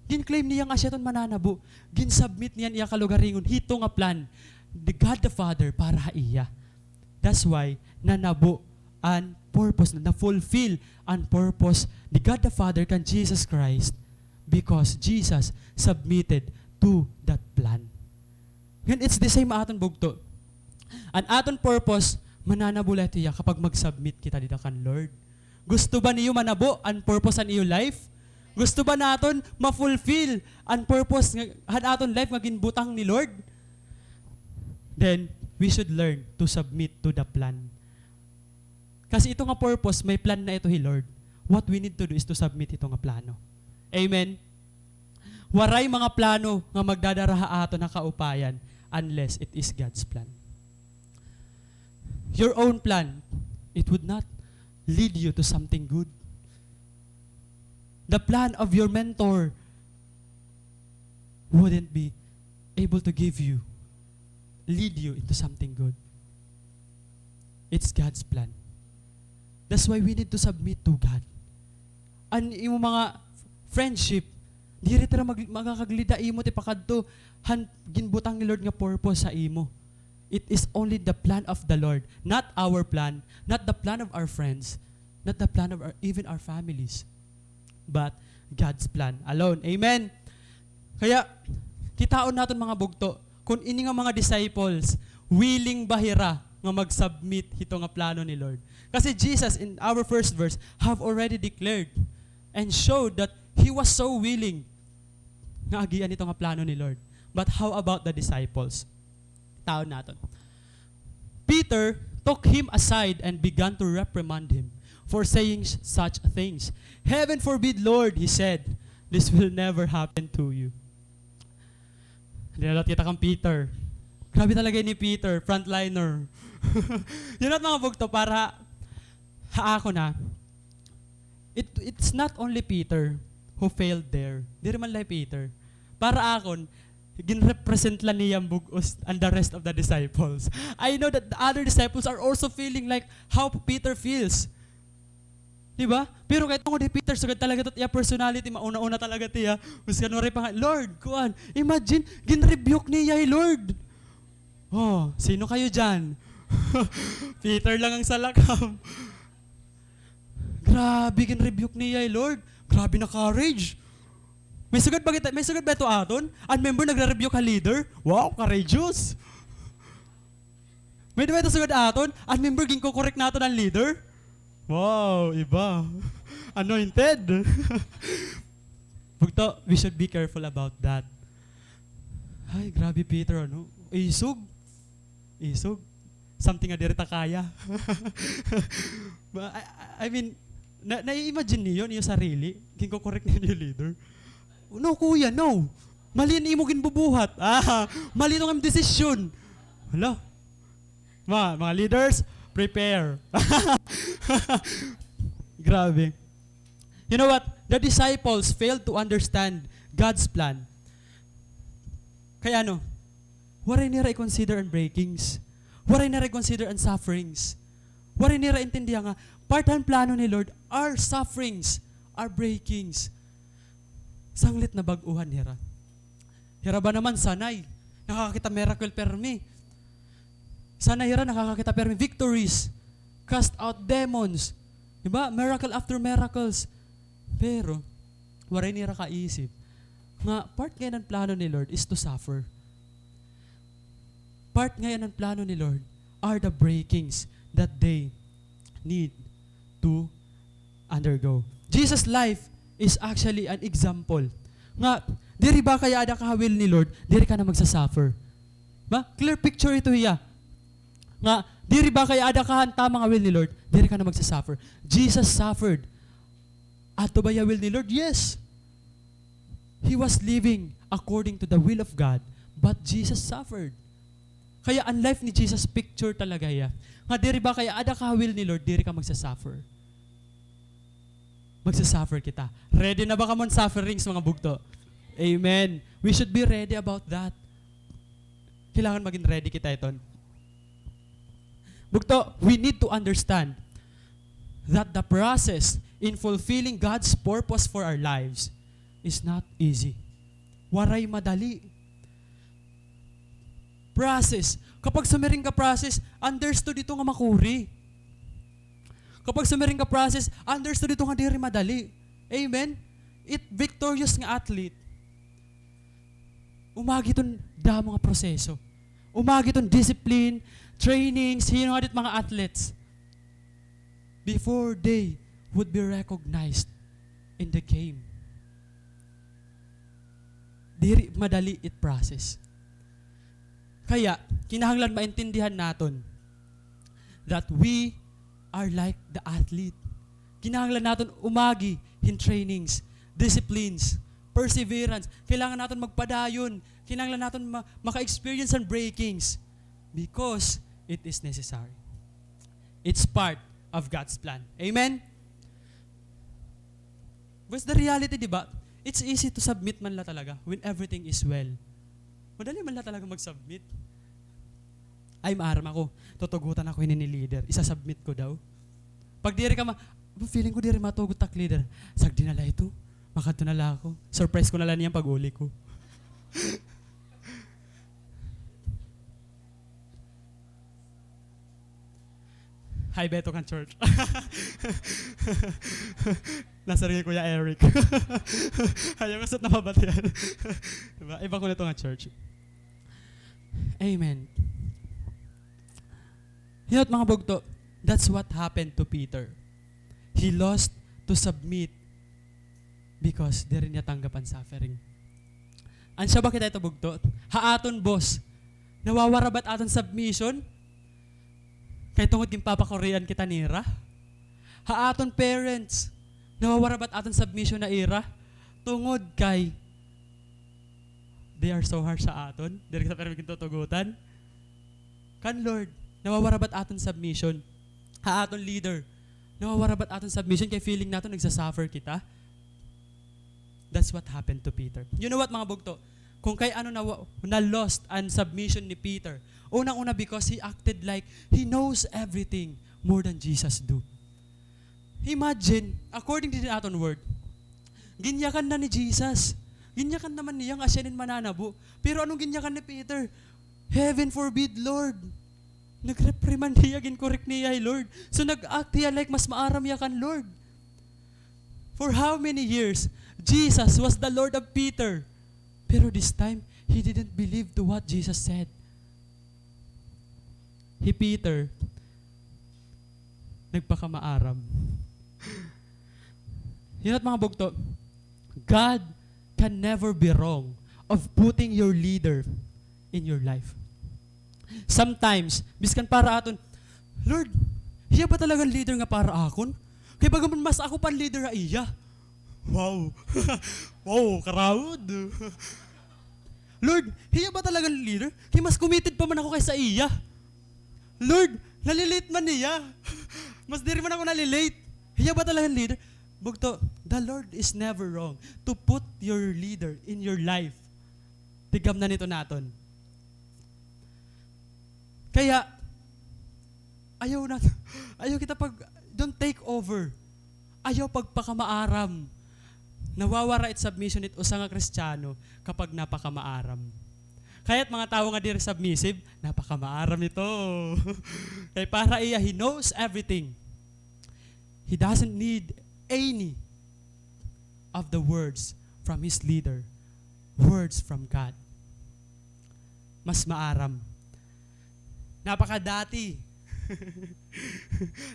Gin-claim niya nga asya iton mananabo. Gin-submit niya an iya kalugaringon hito nga plan ni God the Father para ha iya. That's why nanabo an purpose, na-fulfill an purpose ni God the Father kan Jesus Christ because Jesus submitted to that plan. Ngan it's the same aton bugto. An aton purpose, mananabo la ito hiya kapag mag-submit kita dida kan Lord. Gusto ba niyo manabo an purpose han iyo life? Gusto ba naton ma-fulfill an purpose nga, han aton life nga ginbutang ni Lord? Then, we should learn to submit to the plan. Kasi ito nga purpose, may plan na ito hi Lord. What we need to do is to submit ito nga plano. Amen? Waray mga plano nga magdadara ha aton ha kaupayan unless it is God's plan. Your own plan, it would not lead you to something good. The plan of your mentor wouldn't be able to give you, lead you into something good. It's God's plan. That's why we need to submit to God. An imo mga friendship, diri tira mag-, makakaglida imo tipakadto han ginbutang ni Lord nga purpose sa imo. It is only the plan of the Lord, not our plan, not the plan of our friends, not the plan of our, even our families, but God's plan alone. Amen. Kaya, kitaon naton, mga bugto, kun ini nga mga disciples, willing ba hira nga mag-submit hito nga plano ni Lord? Kasi Jesus, in our first verse, have already declared and showed that he was so willing nga agian ito nga plano ni Lord. But how about the disciples? Taon naton. Peter took him aside and began to reprimand him for saying s-, such things. "Heaven forbid, Lord," he said, "this will never happen to you." Dinadot kita kan Peter. Grabe talaga ni Peter, frontliner. You know, mga bugto, para ha akon, ha, it, it's not only Peter who failed there. Diri man la hi Peter. Para akon, ginrepresent la niya an bug-os and the rest of the disciples. I know that the other disciples are also feeling like how Peter feels. Di ba? Pero kay tungod hi Peter, sugad talaga ito iya personality, mauna-una talaga tiya. Mas kanuri pa nga, Lord, kuan, imagine, ginrebuke niya hi Lord. Oh, sino kayo dyan? Peter lang ang salakam. Grabe, ginrebuke niya hi Lord. Grabe na courage. May sugad ba kita, may sugad ba ito aton? An member nagre-rebuke ha leader? Wow, courageous. May di ba ito sugad aton? An member, ginko-correct naton an leader? Wow, iba. Anointed. Bugto, we should be careful about that. Ay, grabe, Peter, ano? Isog. Isog. Something nga diri ta kaya. Ba, I, I, I mean, na, nai-imagine niyo, niyo sarili, ginko-correct niyo leader. No, kuya, no. Mali an imo ginbubuhat. Ah, mali itong imo desisyon. Hala. Mga, mga leaders, prepare. Grabe. You know what? The disciples failed to understand God's plan. Kay ano? Waray nira i-consider an breakings. Waray nira i-consider an sufferings. Waray nira intindihan nga part han plano ni Lord are sufferings, are breakings. Sanglit nabag-uhan hira. Hira ba naman sanay nakakakita miracle permi. Sanay hira nakakakita permi victories, cast out demons. Di ba? Miracle after miracles. Pero, waray nira kaisip nga part ngay-an han plano ni Lord is to suffer. Part ngay-an han plano ni Lord are the breakings that they need to undergo. Jesus' life is actually an example nga diri ba kay aada ka ha will ni Lord, diri ka na magsa-suffer. Ba? Clear picture ito hiya. Nga, diri ba kay aada ka han tama nga will ni Lord, diri ka na magsa-suffer. Jesus suffered. Adto ba hiya will ni Lord? Yes. He was living according to the will of God, but Jesus suffered. Kaya an life ni Jesus picture talaga hiya. Nga diri ba kay aada ka ha will ni Lord, diri ka magsa-suffer. Magsa-suffer kita. Ready na ba kamo han sufferings, mga bugto? Amen. We should be ready about that. Kailangan maging ready kita iton. Bugto, we need to understand that the process in fulfilling God's purpose for our lives is not easy. Waray madali. Process. Kapag sumiring ka process, understood ito nga makuri. Kapag sumiring ka process, understood ito nga diri madali. Amen? It victorious nga athlete, umagi iton damo nga proseso. Umagi iton discipline, trainings, hin-o nga dit mga athletes before they would be recognized in the game. Diri madali it process. Kaya, kinahanglan maintindihan naton that we are like the athlete. Kinahanglan naton umagi hin trainings, disciplines, perseverance. Kailangan naton magpadayon. Kinahanglan naton ma-, maka-experience han breakings because it is necessary. It's part of God's plan. Amen? Because the reality, di ba, it's easy to submit man la talaga when everything is well. Madali man la talaga mag-submit. Ay, maaram ako. Tutugotan ako hini ni leader. Isa-submit ko daw. Pag diri ka ma-, feeling ko diri matugot ak leader. Sagdi na la ito. Makadto na la ako. Surprise ko na la niyan pag-uli ko. Hi, Beto kan church. Nasiring hi Kuya Eric. Ayaw nga sat na mabatian. Diba? Iba ko na ito nga church. Amen. Hiyot, mga bugto, that's what happened to Peter. He lost to submit because diri niya tanggap an suffering. An siya ba kita ito bugto? Ha aton boss, nawawara ba it aton submission? Kay tungod ginpapakurian kita nira? Ha aton parents, nawawara ba it aton submission na ira? Tungod kay they are so harsh sa aton, diri kita pirmi gintutugotan. Kan Lord, nawawara ba it aton submission? Ha aton leader, nawawara ba it aton submission kay feeling naton nagsasuffer kita? That's what happened to Peter. You know what, mga bugto? Kung kay ano na, na-lost an submission ni Peter. Unang-una, because he acted like he knows everything more than Jesus do. Imagine, according to the aton word, ginyakan na ni Jesus. Ginyakan naman niya nga siya nin mananabo. Pero anong ginyakan ni Peter? Heaven forbid, Lord. Nag-reprimand hiya, ginkorek niya hi Lord. So, nag-act hiya like mas maaram hiya kan Lord. For how many years, Jesus was the Lord of Peter. Pero this time, he didn't believe to what Jesus said. Hi Peter, nagpakamaaram. You know what, mga bugto? God can never be wrong of putting your leader in your life. Sometimes, biskan para aton, "Lord, hiya ba talaga an leader nga para akon? Kay bagaman mas ako pa an leader ha iya." Wow. Wow, karaod. "Lord, hiya ba talaga an leader? Kay mas committed pa man ako kaysa iya. Lord, nalilate man hiya. Mas diri man ako nalilate. Hiya ba talaga an leader?" Bugto, the Lord is never wrong to put your leader in your life. Tigamnan ito naton. Kaya, ayaw na, ayaw kita pag, don't take over. Ayaw pagpakamaaram. Nawawara it submission it usa nga Kristiyano kapag napakamaaram. Kaya it mga tawo nga diri submissive, napakamaaram ito. Kay para iya, he knows everything. He doesn't need any of the words from his leader, words from God. Mas maaram. Napakadati.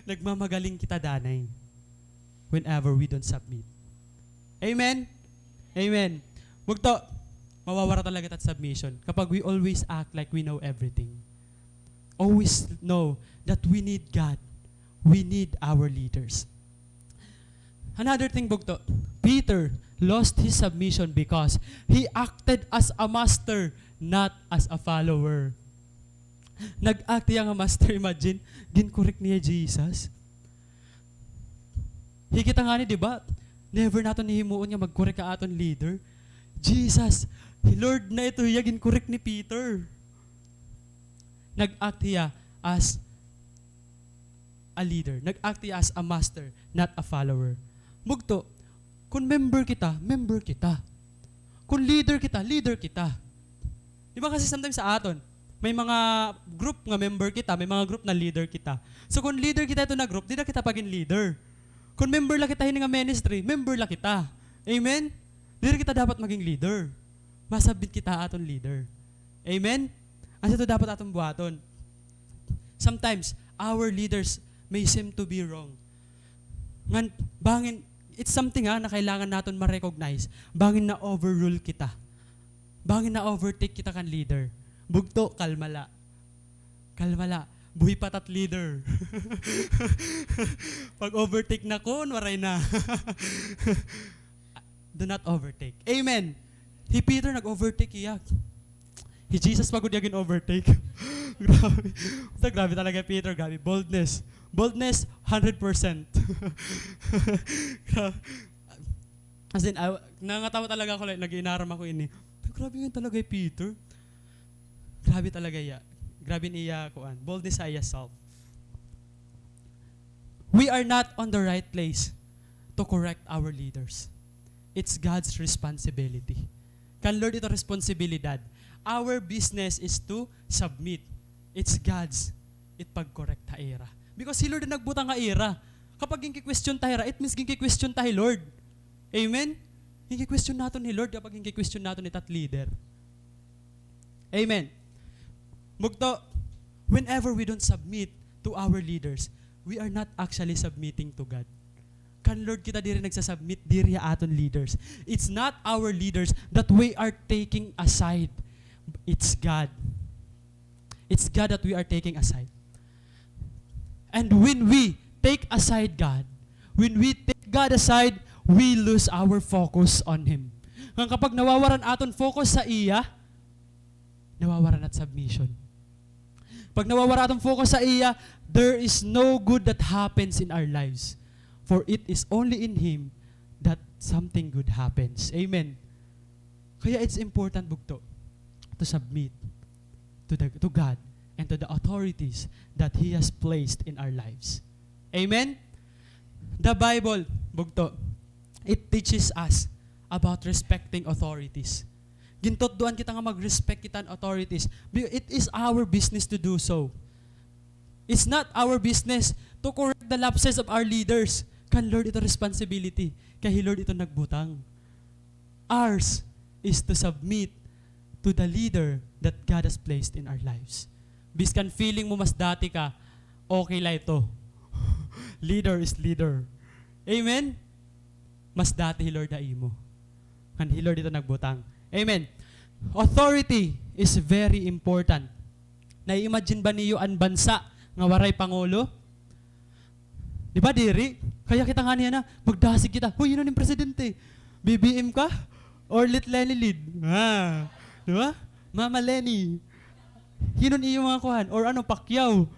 Nagmamagaling kita danay whenever we don't submit. Amen? Amen. Bugto, mawawara talaga it submission kapag we always act like we know everything. Always know that we need God. We need our leaders. Another thing, bugto, Peter lost his submission because he acted as a master, not as a follower. Nag-act hiya nga master, imagine, ginkorek niya Jesus. Hi kita ngani, di ba? Never naton hihimuon nga magkorek ha aton leader. Jesus, Lord na ito hiya, ginkorek ni Peter. Nag-act hiya as a leader. Nag-act hiya as a master, not a follower. Bugto, kun member kita, member kita. Kun leader kita, leader kita. Di ba kasi sometimes sa aton, may mga group nga member kita, may mga group na leader kita. So kun leader kita ito na group, dida kita pagin leader. Kun member la kita hini nga ministry, member la kita. Amen? Diri kita dapat maging leader. Masubmit kita ha aton leader. Amen? Ano ito dapat aton buhaton? Sometimes, our leaders may seem to be wrong. Ngan, bangin, it's something, ha, na kailangan naton ma-recognize. Bangin na-overrule kita. Bangin na-overtake kita kan leader. Bugto, kalma la. Kalma la. Buhi pa it at leader. Pag-overtake na kon, waray na. Do not overtake. Amen. Hi Peter nag-overtake hiya. Hi Jesus pa gud hiya gin-overtake. Grabe. Basta grabe talaga hi Peter, grabe. Boldness. Boldness, hundred percent. Gra-, as in, I, nangatawa talaga ako, like, nag-iinaram ako ini. Grabe nga talaga hi Peter. Grabe talaga hiya. Grabe an iya, kuan, boldness sa iya self. We are not on the right place to correct our leaders. It's God's responsibility. Kan Lord ito responsibilidad. Our business is to submit. It's God's it pag-correct ha ira. Because hi Lord an nagbutang ha ira. Kapag ginki-question ta hira, it means ginki-question ta hi Lord. Amen? Ginki-question naton hi Lord kapag ginki-question naton it at leader. Amen. Bugto, whenever we don't submit to our leaders, we are not actually submitting to God. Kan Lord kita diri nagsasubmit diri ha aton leaders. It's not our leaders that we are taking aside. It's God. It's God that we are taking aside. And when we take aside God, when we take God aside, we lose our focus on Him. Ngan kapag nawawaran aton focus sa iya, nawawaran at submission. Pag nawawara aton focus sa iya, there is no good that happens in our lives. For it is only in Him that something good happens. Amen. Kaya it's important, bugto, to submit to the, to God and to the authorities that He has placed in our lives. Amen? The Bible, bugto, it teaches us about respecting authorities. Gintutdoan kita nga mag-respect kita han authorities. Bi-, it is our business to do so. It's not our business to correct the lapses of our leaders. Kan Lord ito responsibility. Kay hi Lord ito nagbutang. Ours is to submit to the leader that God has placed in our lives. Biskan feeling mo mas dati ka, okay la ito. Leader is leader. Amen? Mas dati hi Lord ha imo. Ngan hi Lord ito nagbutang. Amen. Authority is very important. Nai-imagine ba niyo an bansa nga waray pangulo? Di ba, diri? Kaya kita ngani yana, magdasig kita, "Hoy, hin-o an presidente? B B M ka? Or Lit Leni Lid?" Ah, di ba? Mama Leni. Hin-o an iyo mga kuan? Or ano, Pacquiao.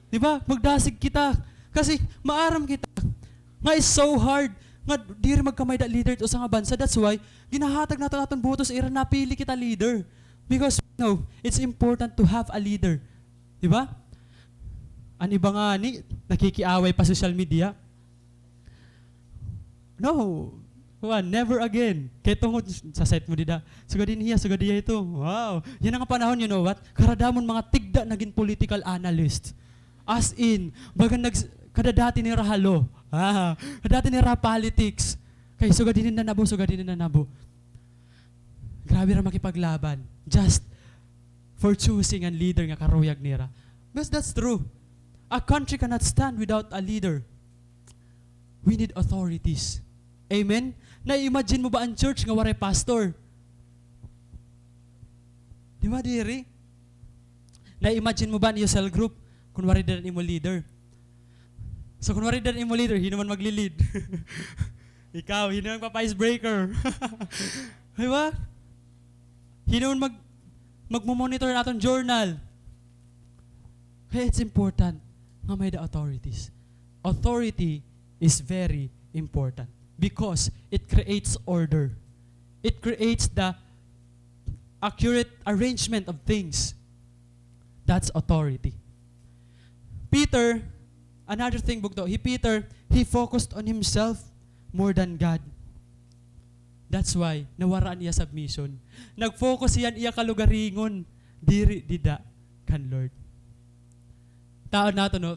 Di ba? Magdasig kita. Kasi maaram kita nga it's so hard nga diri magkamay-ada leader it usa nga bansa. That's why ginahatag naton aton boto sa ira, napili kita leader. Because, you know, it's important to have a leader. Di ba? An iba ngani, nakikiaway pa social media. No. Kuan, never again. Kay tungod sa side mo dida, sugad dinhi hiya, sugad hiya ito. Wow. Yana nga panahon, you know what? Karadamon mga tigda nagin political analyst. As in, bagan nags-, kadadati nira ha law. Ah, kadadati nira ha politics. Kay sugad hini nanabo, sugad hini nanabo. Grabe ra makipaglaban. Just for choosing an leader nga karuyag nira. Because that's true. A country cannot stand without a leader. We need authorities. Amen? Na-imagine mo ba an church nga waray pastor? Di ba, diri? Na-imagine mo ba an iyo cell group kun waray dida an imo leader? So, kun waray dida an imo leader, hin-o man magli-lead? Ikaw, hin-o man magpapa-icebreaker? Di ba? Hin-o man mag-, magmo-monitor aton journal? Kaya it's important nga may-ada authorities. Authority is very important because it creates order. It creates the accurate arrangement of things. That's authority. Peter, another thing, bugto, hi Peter, he focused on himself more than God. That's why, nawara an iya submission. Nag-focus hiya han iya kalugaringon, diri dida kan Lord. Taon naton, no?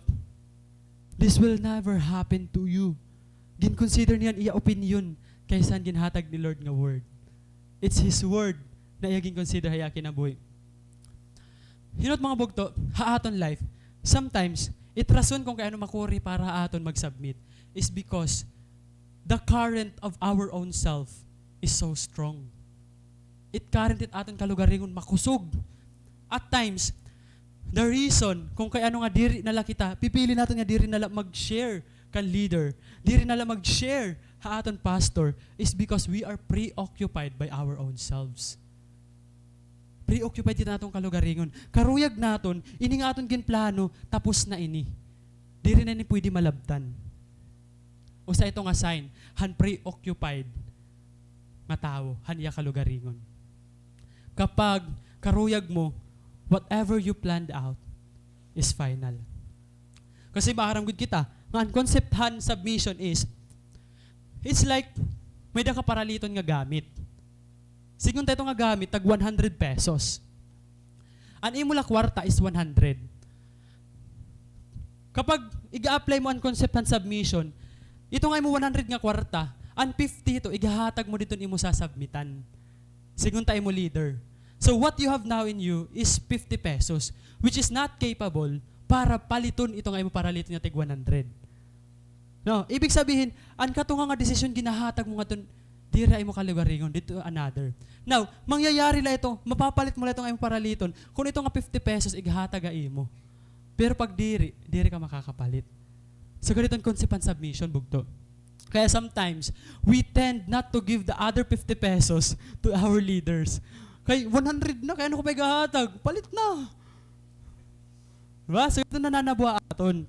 This will never happen to you. Gin-consider niya an iya opinion kaysa an ginhatag ni Lord nga word. It's His word na iya gin-consider ha iya kinabuhi. Hin-o it mga bugto, ha aton life, sometimes, it rason kon kay ano makuri para ha aton mag-submit is because the current of our own self is so strong. It current it aton kalugaringon makusog. At times, the reason kon kay ano nga diri na la kita, pipili naton nga diri na la mag-share kan leader, diri na la mag-share ha aton pastor, is because we are preoccupied by our own selves. Preoccupied kita han aton kalugaringon. Karuyag naton, ini nga aton ginplano, tapos na ini. Diri na ini pwede malabtan. Usa ito nga sign han preoccupied nga tawo han iya kalugaringon. Kapag karuyag mo, whatever you planned out is final. Kasi maaram gud kita, nga an concept han submission is, it's like, may-ada ka paraliton nga gamit. Sidngon ta ito nga gamit, tag one hundred pesos. An imo la kwarta is one hundred. Kapag iga-apply mo an concept han submission, ito nga imo one hundred nga kwarta, an fifty ito, igahatag mo didto an imo sasubmitan. Sidngon ta imo leader. So what you have now in you is fifty pesos, which is not capable para paliton ito nga imo paraliton nga tig one hundred. No, ibig sabihin, an katunga nga desisyon ginahatag mo ngadto diri ha imo kalugaringon, didto another. Now, mangyayari la ito, mapapalit mo la ito nga imo paraliton, kon ito nga fifty pesos ighatag ha imo. Pero pag diri, diri ka makakapalit. So, ganito an concept han submission, bugto. Kaya sometimes, we tend not to give the other fifty pesos to our leaders. Kay one hundred na, kay ano ko pa igahatag? Palit na. Diba? So, ito nananabuha aton.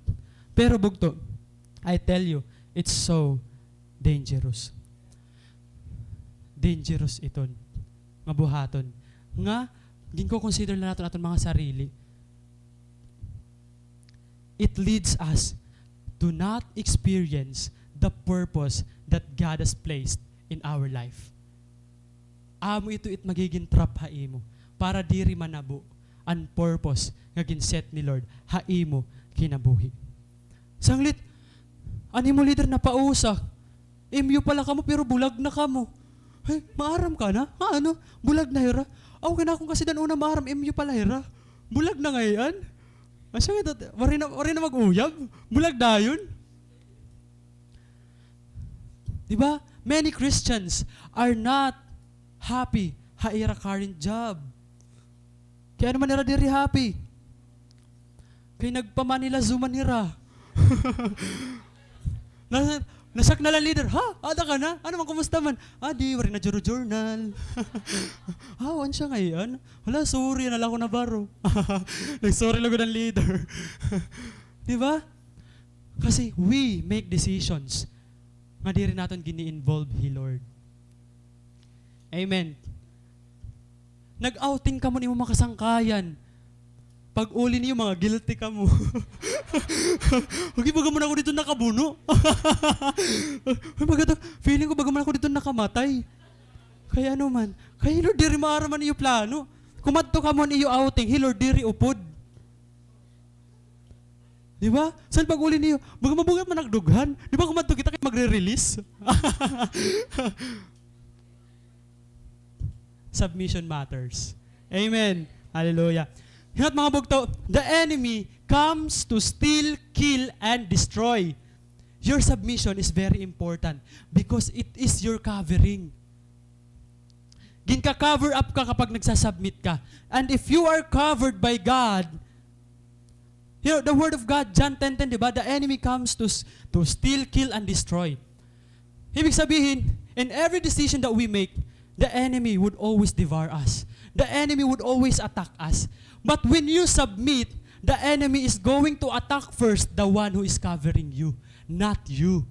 Pero bugto, I tell you, it's so dangerous. Dangerous iton nga buhaton. Nga, ginko-consider la naton aton mga sarili. It leads us to not experience the purpose that God has placed in our life. Amo ito it magigin trap ha imo para diri manabo an purpose nga gin-set ni Lord ha imo kinabuhi. Sanglit, an imo leader napausa. M U pala kamo, pero bulag na kamo. Hey, maaram ka na? Nga ano? Bulag na hira? Aw, kay an akon kasidan-onan maaram, M U pala hira. Bulag na ngay-an. Asya nga ito, waray na, waray na mag-uyab. Bulag dayon. Di ba? Many Christians are not happy ha ira current job. Kay ano man hira diri happy? Kay nagpa-Manila Zoo man hira. Nasa, nasyak na la leader, "Ha? Ada ka na? Ano man, kumusta man?" "Ah, di, waray na juro-journal." "Ah, wan siya ngay-an. Hala, sorry, na la ako nabaro." Nag-sorry lugod an leader. Di ba? Kasi we make decisions nga diri naton gini-involve hi Lord. Amen. Nag-outing kamo han imo mga kasangkayan. Pag-uli niyo, mga guilty kamo. Uy, baga man ako didto nakabuno. Uy, baga to, feeling ko baga man ako didto nakamatay. Kay ano man, kay hi Lord diri maaram an iyo plano. Kumadto kamo han iyo outing, hi Lord diri upod. Di ba? San pag-uli niyo, baga mabugat man nagdughan. Di ba kumadto kita kay magre-release? Submission matters. Amen. Hallelujah. Hinaot, mga bugto, the enemy comes to steal, kill, and destroy. Your submission is very important because it is your covering. Ginka-cover up ka kapag nagsasubmit ka. And if you are covered by God, you know, the word of God, John ten ten, di ba? The enemy comes to s-, to steal, kill, and destroy. Ibig sabihin, in every decision that we make, the enemy would always devour us. The enemy would always attack us. But when you submit, the enemy is going to attack first the one who is covering you, not you.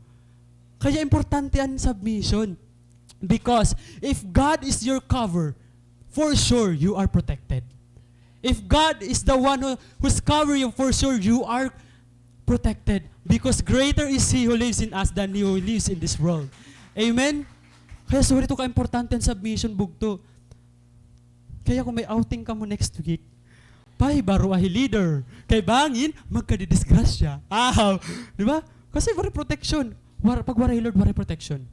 Kaya importante an submission. Because if God is your cover, for sure you are protected. If God is the one who, who's covering you, for sure you are protected. Because greater is He who lives in us than He who lives in this world. Amen? Kaya sorry to ka importante an submission, bugto. Kaya kung may outing kamo next week, pahibaroa hi leader. Kay bangin, magkadidisgrasya. Aw, di ba? Kasi waray protection. War-, pag waray hi Lord, waray protection.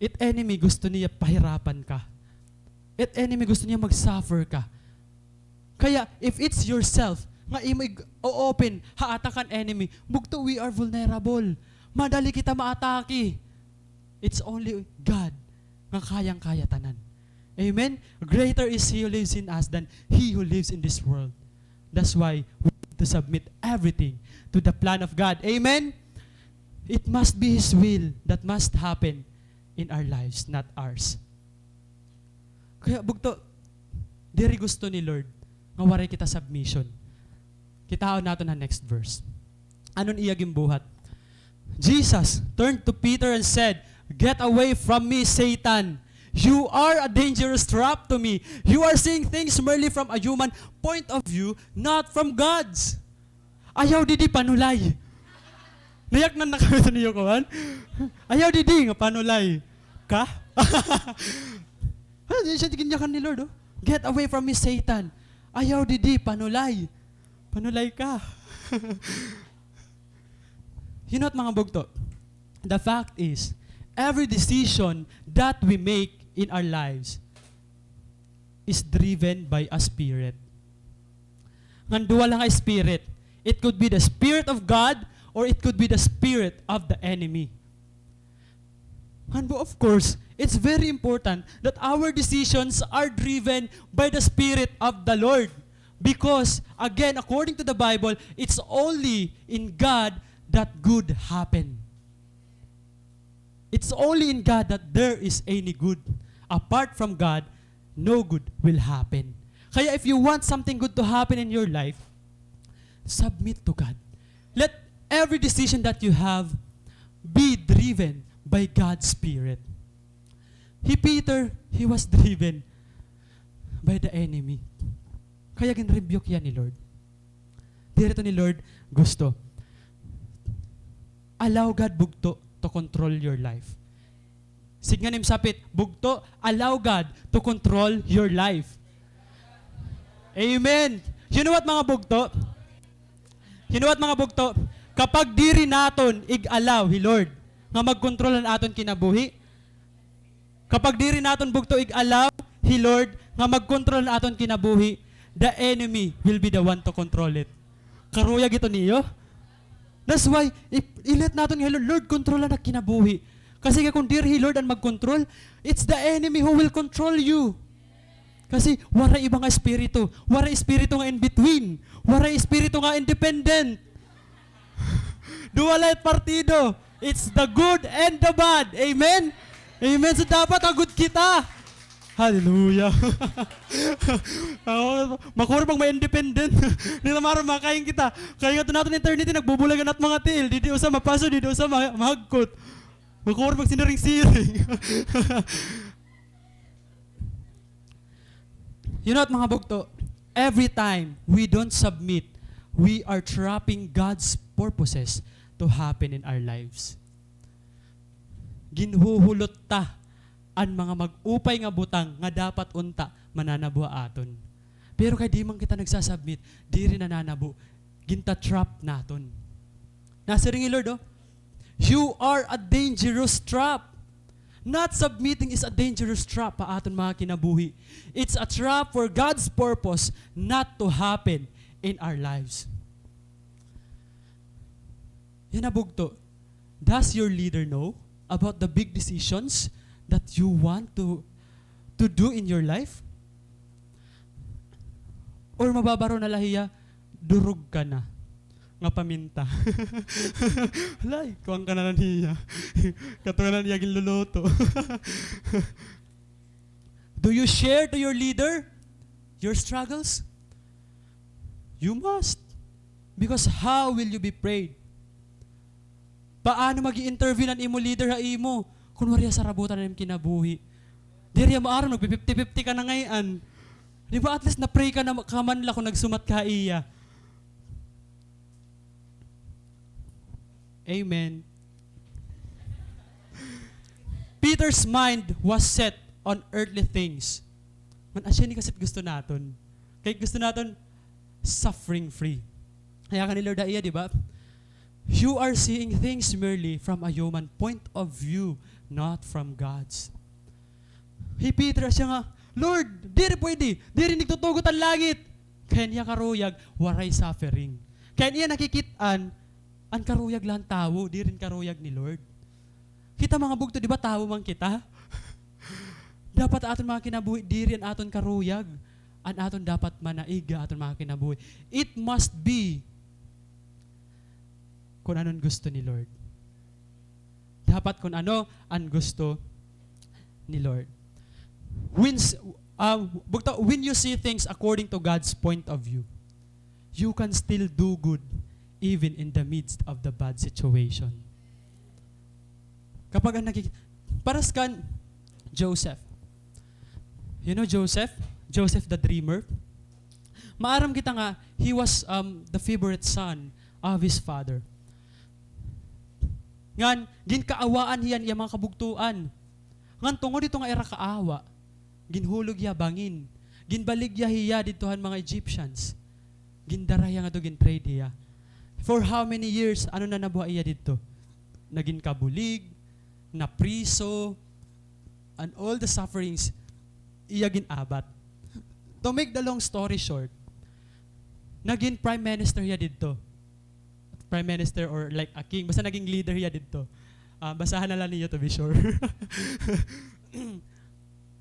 It enemy gusto niya pahirapan ka. It enemy gusto niya mag-suffer ka. Kaya, if it's yourself, nga imo ig-o-open ha attack han enemy, bugto, we are vulnerable. Madali kita maatake. It's only God nga kayang-kaya tanan. Amen? Greater is He who lives in us than he who lives in this world. That's why we need to submit everything to the plan of God. Amen? It must be His will that must happen in our lives, not ours. Kaya bugto, diri gusto ni Lord nga waray kita submission. Kitaon naton an next verse. Ano an iya ginbuhat? Jesus turned to Peter and said, "Get away from me, Satan. You are a dangerous trap to me. You are seeing things merely from a human point of view, not from God's." Ayaw didi panulay. Tiyaknan na kami sa niyo, kuan. Ayaw didi nga panulay ka. Ha, di siya ginyakan ni Lord, oh. "Get away from me, Satan." Ayaw didi, panulay. Panulay ka. You know what, mga bugto? The fact is, every decision that we make in our lives is driven by a spirit. Ngan duha la nga spirit. It could be the spirit of God or it could be the spirit of the enemy. And of course, it's very important that our decisions are driven by the Spirit of the Lord. Because, again, according to the Bible, it's only in God that good happen. It's only in God that there is any good. Apart from God, no good will happen. Kaya if you want something good to happen in your life, submit to God. Let every decision that you have be driven by God's Spirit. Hi Peter, he was driven by the enemy. Kaya gin-rebuke hiya ni Lord. Diri ito ni Lord gusto. Allow God, bugto, to control your life. Sidngan im sapit, bugto, allow God to control your life. Amen. You know what, mga bugto? You know what, mga bugto? Kapag diri naton ig-allow hi Lord nga magkontrol an aton kinabuhi, kapag diri naton, bugto, ig-allow hi Lord nga magkontrol an aton kinabuhi, the enemy will be the one to control it. Karuyag ito niyo. That's why, i-, i-let naton nga, "Lord, Lord, kontrola an ak kinabuhi." Kasi kay kon diri hi Lord an magkontrol, it's the enemy who will control you. Kasi waray iba nga espiritu. Waray espiritu nga in between. Waray espiritu nga independent. Duha la it partido. It's the good and the bad. Amen? Amen. So, dapat ha good kita. Hallelujah. Ako, makuha pa nga independent. Diri na maaram, makain kita. Kay ngadto naton eternity, nagbubulag an at mga tiil. Didi usa mapaso, didi usa ma-, mahagkot. Makuha pa nga siniring-siring. You know what, mga bugto? Every time we don't submit, we are trapping God's purposes to happen in our lives. Ginhuhulot ta an mga mag-upay nga butang nga dapat unta mananabo ha aton. Pero kay di man kita nagsasubmit, diri nananabo. Ginta-trap naton. Nasiring hi Lord, oh, "You are a dangerous trap." Not submitting is a dangerous trap ha aton mga kinabuhi. It's a trap for God's purpose not to happen in our lives. Yana, bugto. Does your leader know about the big decisions that you want to, to do in your life? Or mababaro na la hiya, durog ka na nga paminta. Hala, kuan ka na la niya. Kato na la niya ginluluto. Do you share to your leader your struggles? You must. Because how will you be prayed? Paano mag-i-intervene an imo leader ha imo kon waray hiya sarabutan an imo kinabuhi? Diri hiya maaram, nagpi-fifty fifty ka na ngay-an. Di ba, at least na-pray ka na, ka man la kon nagsumat ka ha iya. Amen. Peter's mind was set on earthly things. Man, asya ini kasi it gusto naton. Kay gusto naton suffering free. Kay yakan ni Lord ha iya, di ba? You are seeing things merely from a human point of view, not from God's. Hi Peter, asya nga, "Lord, diri pwede, diri nagtutugot an langit." Kay an iya karuyag, waray suffering. Kay an iya nakikit-an, an karuyag la han tawo, diri an karuyag ni Lord. Kita, mga bugto, di ba, tawo man kita? Dapat aton mga kinabuhi, diri an aton karuyag an aton dapat manaig ha aton mga kinabuhi. It must be kon ano an gusto ni Lord. Dapat kon ano an gusto ni Lord. When s-, ah, bugto, when you see things according to God's point of view, you can still do good even in the midst of the bad situation. Kapag an nakik-, paras kan Joseph. You know Joseph? Joseph the dreamer. Maaram kita nga, he was, um, the favorite son of his father. Ngan, ginkaawaan hiya han iya mga kabugtoan. Ngan tungod hito nga ira kaawa, ginhulog hiya bangin. Ginbaligya hiya didto han mga Egyptians. Gindara hiya ngadto, gin-trade hiya. For how many years, ano na nabuhat hiya didto? Nagin kabulig, napriso, and all the sufferings iya gin-abat. To make the long story short, nagin prime minister hiya didto. Prime minister or like a king. Basta naging leader hiya didto. Ah, basahan na lang niyo to be sure.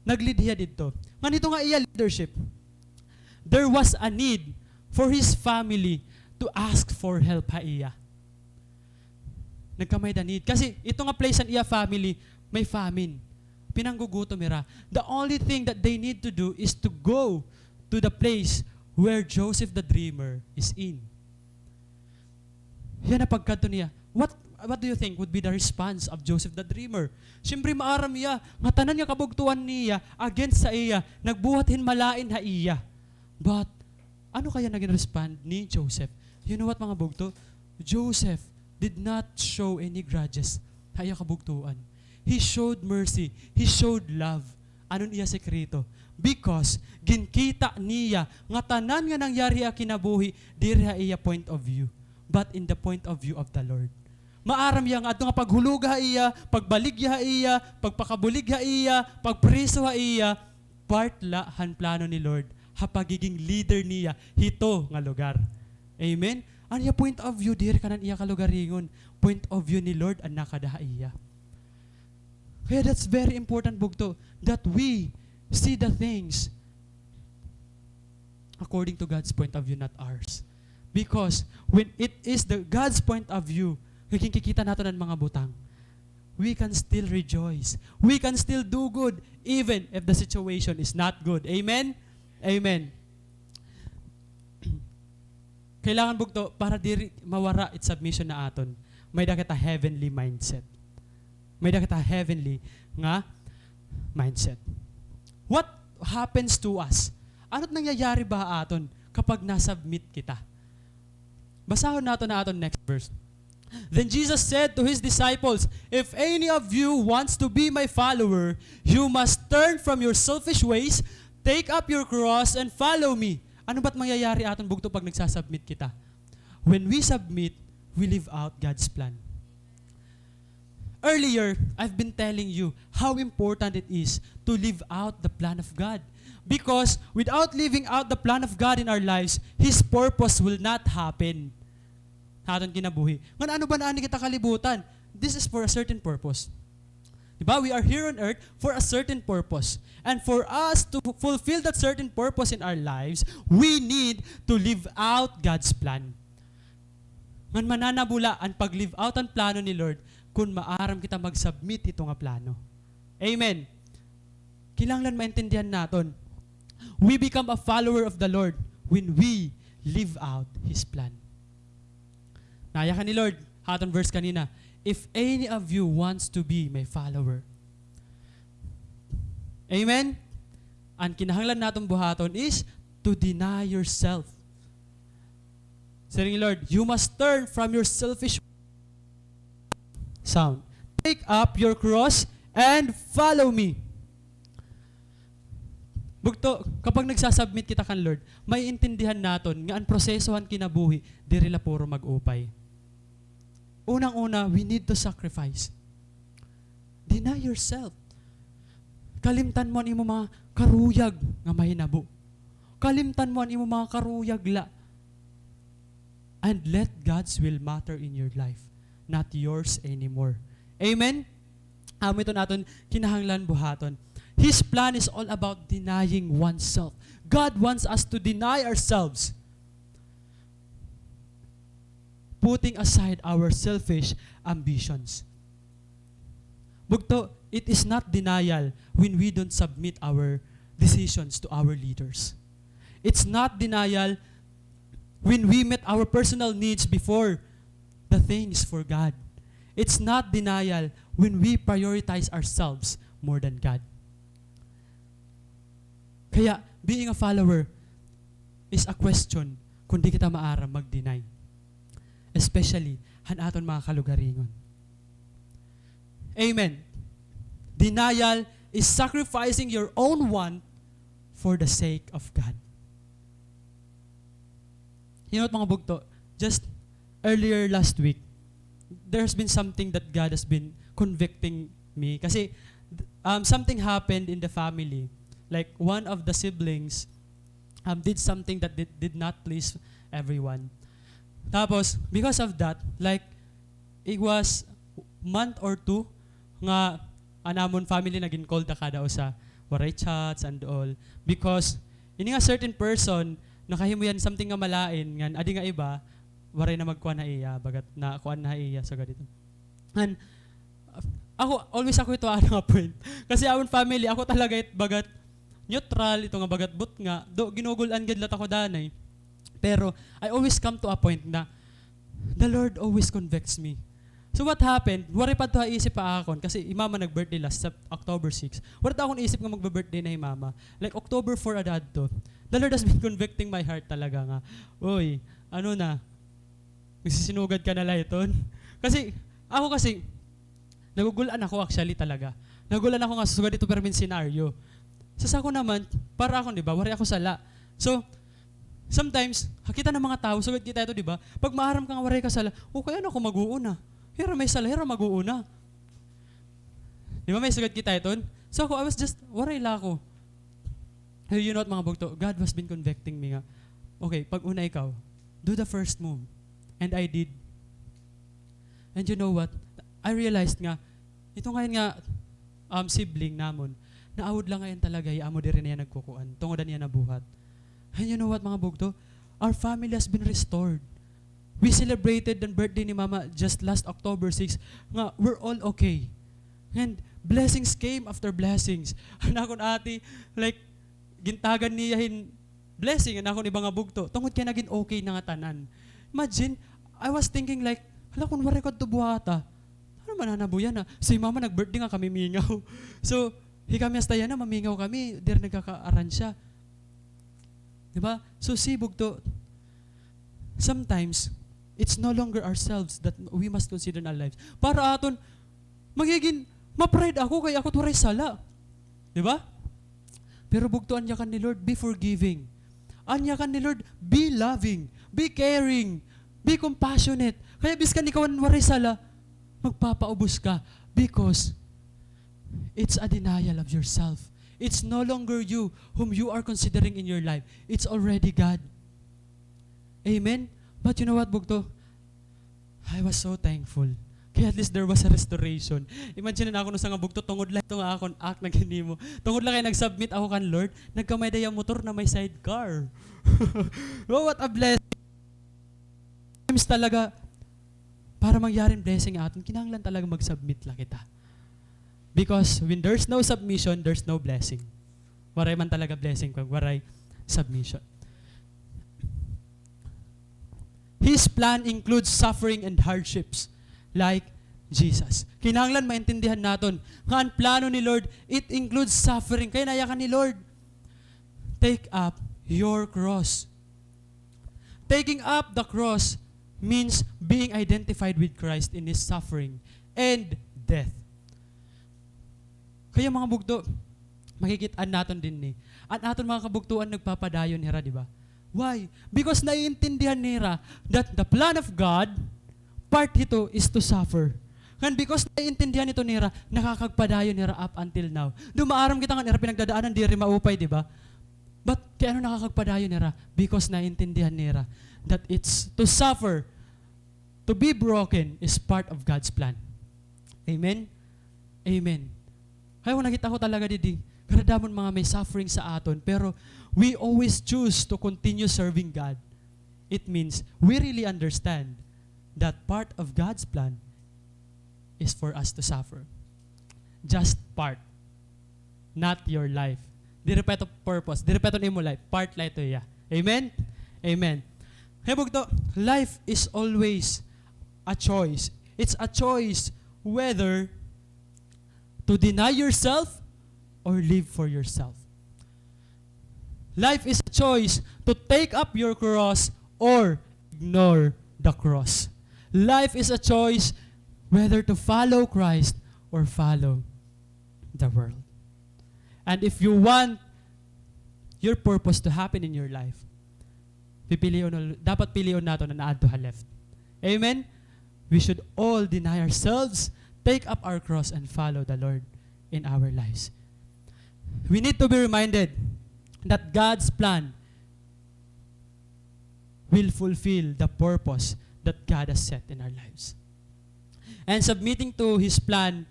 Nag-lead hiya didto. Ngan hito nga iya leadership, there was a need for his family to ask for help ha iya. Nagkamay-ada need. Kasi ito nga place han iya family, may famine. Pinanggugutom hira. The only thing that they need to do is to go to the place where Joseph the dreamer is in. Hiya napagkadto niya. What, what do you think would be the response of Joseph the dreamer? Siyempre, maaram hiya nga tanan nga kabugtoan niya against sa iya, nagbuhat hin malain ha iya. But, ano kaya nagin respond ni Joseph? You know what, mga bugto? Joseph did not show any grudges ha iya kabugtoan. He showed mercy. He showed love. Ano an iya sekreto? Because ginkita niya nga tanan nga nangyari ha kinabuhi diri ha iya point of view, but in the point of view of the Lord. Maaram hiya nga adto nga paghuloga ha iya, pagbaligya ha iya, pagpakabulig ha iya, pagpriso ha iya, part la han plano ni Lord ha pagiging leader niya hito nga lugar. Amen? An iya point of view diri kanan iya kalugaringon. Point of view ni Lord an nakada ha iya. Kaya that's very important, bugto, that we see the things according to God's point of view, not ours. Because when it is the God's point of view, nga ginkikita naton an mga butang, we can still rejoice. We can still do good even if the situation is not good. Amen? Amen. Kailangan, bugto, para diri mawara it submission na aton, may-ada kita heavenly mindset. May-ada kita heavenly nga mindset. What happens to us? Ano it nangyayari ba ha aton kapag na-submit kita? Basahon naton an aton next verse. Then Jesus said to his disciples, "If any of you wants to be my follower, you must turn from your selfish ways, take up your cross, and follow me." Ano ba it mangyayari aton, bugto, pag nagsa-submit kita? When we submit, we live out God's plan. Earlier, I've been telling you how important it is to live out the plan of God. Because without living out the plan of God in our lives, His purpose will not happen ha aton kinabuhi. Ngan ano ba na an kita kalibutan? This is for a certain purpose. Di ba? We are here on earth for a certain purpose. And for us to fulfill that certain purpose in our lives, we need to live out God's plan. Ngan mananabula an pag-live out an plano ni Lord kon maaram kita mag-submit hito nga plano. Amen. Kinahanglan maintindihan naton. We become a follower of the Lord when we live out His plan. Nayakan ni Lord ha aton verse kanina, "If any of you wants to be my follower." Amen? An kinahanglan naton buhaton is to deny yourself. Siring ni Lord, "You must turn from your selfish sound. Take up your cross and follow me." Bugto, kapag nagsa-submit kita kan Lord, maiintindihan naton nga an proseso han kinabuhi diri la puro mag-upay. Unang-una, we need to sacrifice. Deny yourself. Kalimtan mo an imo mga karuyag nga mahinabo. Kalimtan mo an imo mga karuyag la. And let God's will matter in your life, not yours anymore. Amen? Amo iton aton kinahanglan buhaton. His plan is all about denying oneself. God wants us to deny ourselves, putting aside our selfish ambitions. Bugto, it is not denial when we don't submit our decisions to our leaders. It's not denial when we met our personal needs before the things for God. It's not denial when we prioritize ourselves more than God. Kaya, being a follower is a question kon di kita maaram mag-deny. Especially, han aton mga kalugaringon. Amen. Denial is sacrificing your own want for the sake of God. You know what, mga bugto? Just earlier last week, there's been something that God has been convicting me. Kasi, um, something happened in the family. Like, one of the siblings, um, did something that did, did not please everyone. Tapos, because of that, like, it was month or two nga an amon family nagin cold na kada usa. Waray chats and all. Because, ini nga certain person, nakahimo yan something nga malain, ngan adi nga iba, waray na magkuan ha iya, bagat na kuan na ha iya, so ganito. And, uh, ako, always ako ito, ano nga point. Kasi amon family, ako talaga it bagat neutral, ito nga bagat butnga, do, ginugul-an gid la ta ko danay. Pero, I always come to a point na, the Lord always convicts me. So what happened? Waray pa ito ha isip pa akon. Kasi hi mama nag-birthday last Sep-, October six. Waray ta akon isip nga magbe-birthday na hi mama. Like October four ada adto. The Lord has been convicting my heart talaga nga, uy, ano na, magsisinugad ka na la hiton. Kasi, ako kasi, nagugul-an ako actually talaga. Nagugul-an ako nga sugad ito permin senaryo. Sa, sa ako naman, para akon, di ba, waray ako sala. So, sometimes, ha kita nga mga tawo, sugad kita ito, di ba? Pag maaram ka nga waray ka sala, okay, ano ako mag-uuna? Hira may sala, hira mag-uuna. Di ba may sugad kita iton? So ako, I was just, waray la ako. Pero you know what, mga bugto? God was been convicting me nga, okay, pag-una ikaw, do the first move. And I did. And you know what? I realized nga, ito ngayon nga, um, sibling namon, naawod la ngayon talaga, hi amo diri na hiya nagkukuan. Tungod an iya nabuhat. And you know what, mga bugto? Our family has been restored. We celebrated an birthday ni Mama just last October six, nga we're all okay. And blessings came after blessings. An akon ate, like, gintagan niya hin blessing an akon iba nga bugto. Tungod kay nagin okay na nga tanan. Imagine, I was thinking like, hala, kon waray ko adto buhata, ano man nanabo yana? Si Mama nag-birthday nga kami mingaw. So, hi kami hasta yana, mamingaw kami, diri nagkakaaransya. Di ba? So, si bugto, sometimes, it's no longer ourselves that we must consider in our lives. Para aton, magigin, ma-pride ako kay ako it waray sala. Di ba? Pero bugto, an yakan ni Lord, be forgiving. An yakan ni Lord, be loving, be caring, be compassionate. Kaya biskan ikaw an waray sala, magpapaubos ka because it's a denial of yourself. It's no longer you whom you are considering in your life. It's already God. Amen? But you know what, bugto? I was so thankful. Kaya at least there was a restoration. Imagine na ako no sa nga bugto, tungod la ito nga akon act nga ginhimo. Tungod la kay nag-submit ako kan Lord, nagkamay-ada hiya motor na may sidecar. Oh, what a blessing. Times talaga, para mangyari an blessing aton, kinahanglan talaga mag-submit la kita. Because when there's no submission, there's no blessing. Waray man talaga blessing kung waray submission. His plan includes suffering and hardships like Jesus. Kinahanglan maintindihan naton nga an plano ni Lord, it includes suffering. Kay an yakan ni Lord, take up your cross. Taking up the cross means being identified with Christ in His suffering and death. Kaya mga bugto, makikit-an naton dinhi, an aton mga kabugtoan nagpapadayon hira, di ba? Why? Because naiintindihan nira that the plan of God, part hito is to suffer. Ngan because naiintindihan hito nira, nakakagpadayon hira up until now. Daw maaram kita ngan ira pinagdadaanan, diri maupay, di ba? But kay ano nakakagpadayon hira? Because naiintindihan nira that it's to suffer, to be broken is part of God's plan. Amen? Amen. Kay nakita ko talaga didi, karadamon mga may suffering sa aton, pero we always choose to continue serving God. It means we really understand that part of God's plan is for us to suffer. Just part. Not your life. Diri pa ito purpose. Diri pa ito an imo life. Part la ito hiya. Amen? Amen. Kay bugto, life is always a choice. It's a choice whether to deny yourself or live for yourself. Life is a choice to take up your cross or ignore the cross. Life is a choice whether to follow Christ or follow the world. And if you want your purpose to happen in your life, pipilion, dapat pilion naton an aadto ha left. Amen? We should all deny ourselves, take up our cross, and follow the Lord in our lives. We need to be reminded that God's plan will fulfill the purpose that God has set in our lives. And submitting to His plan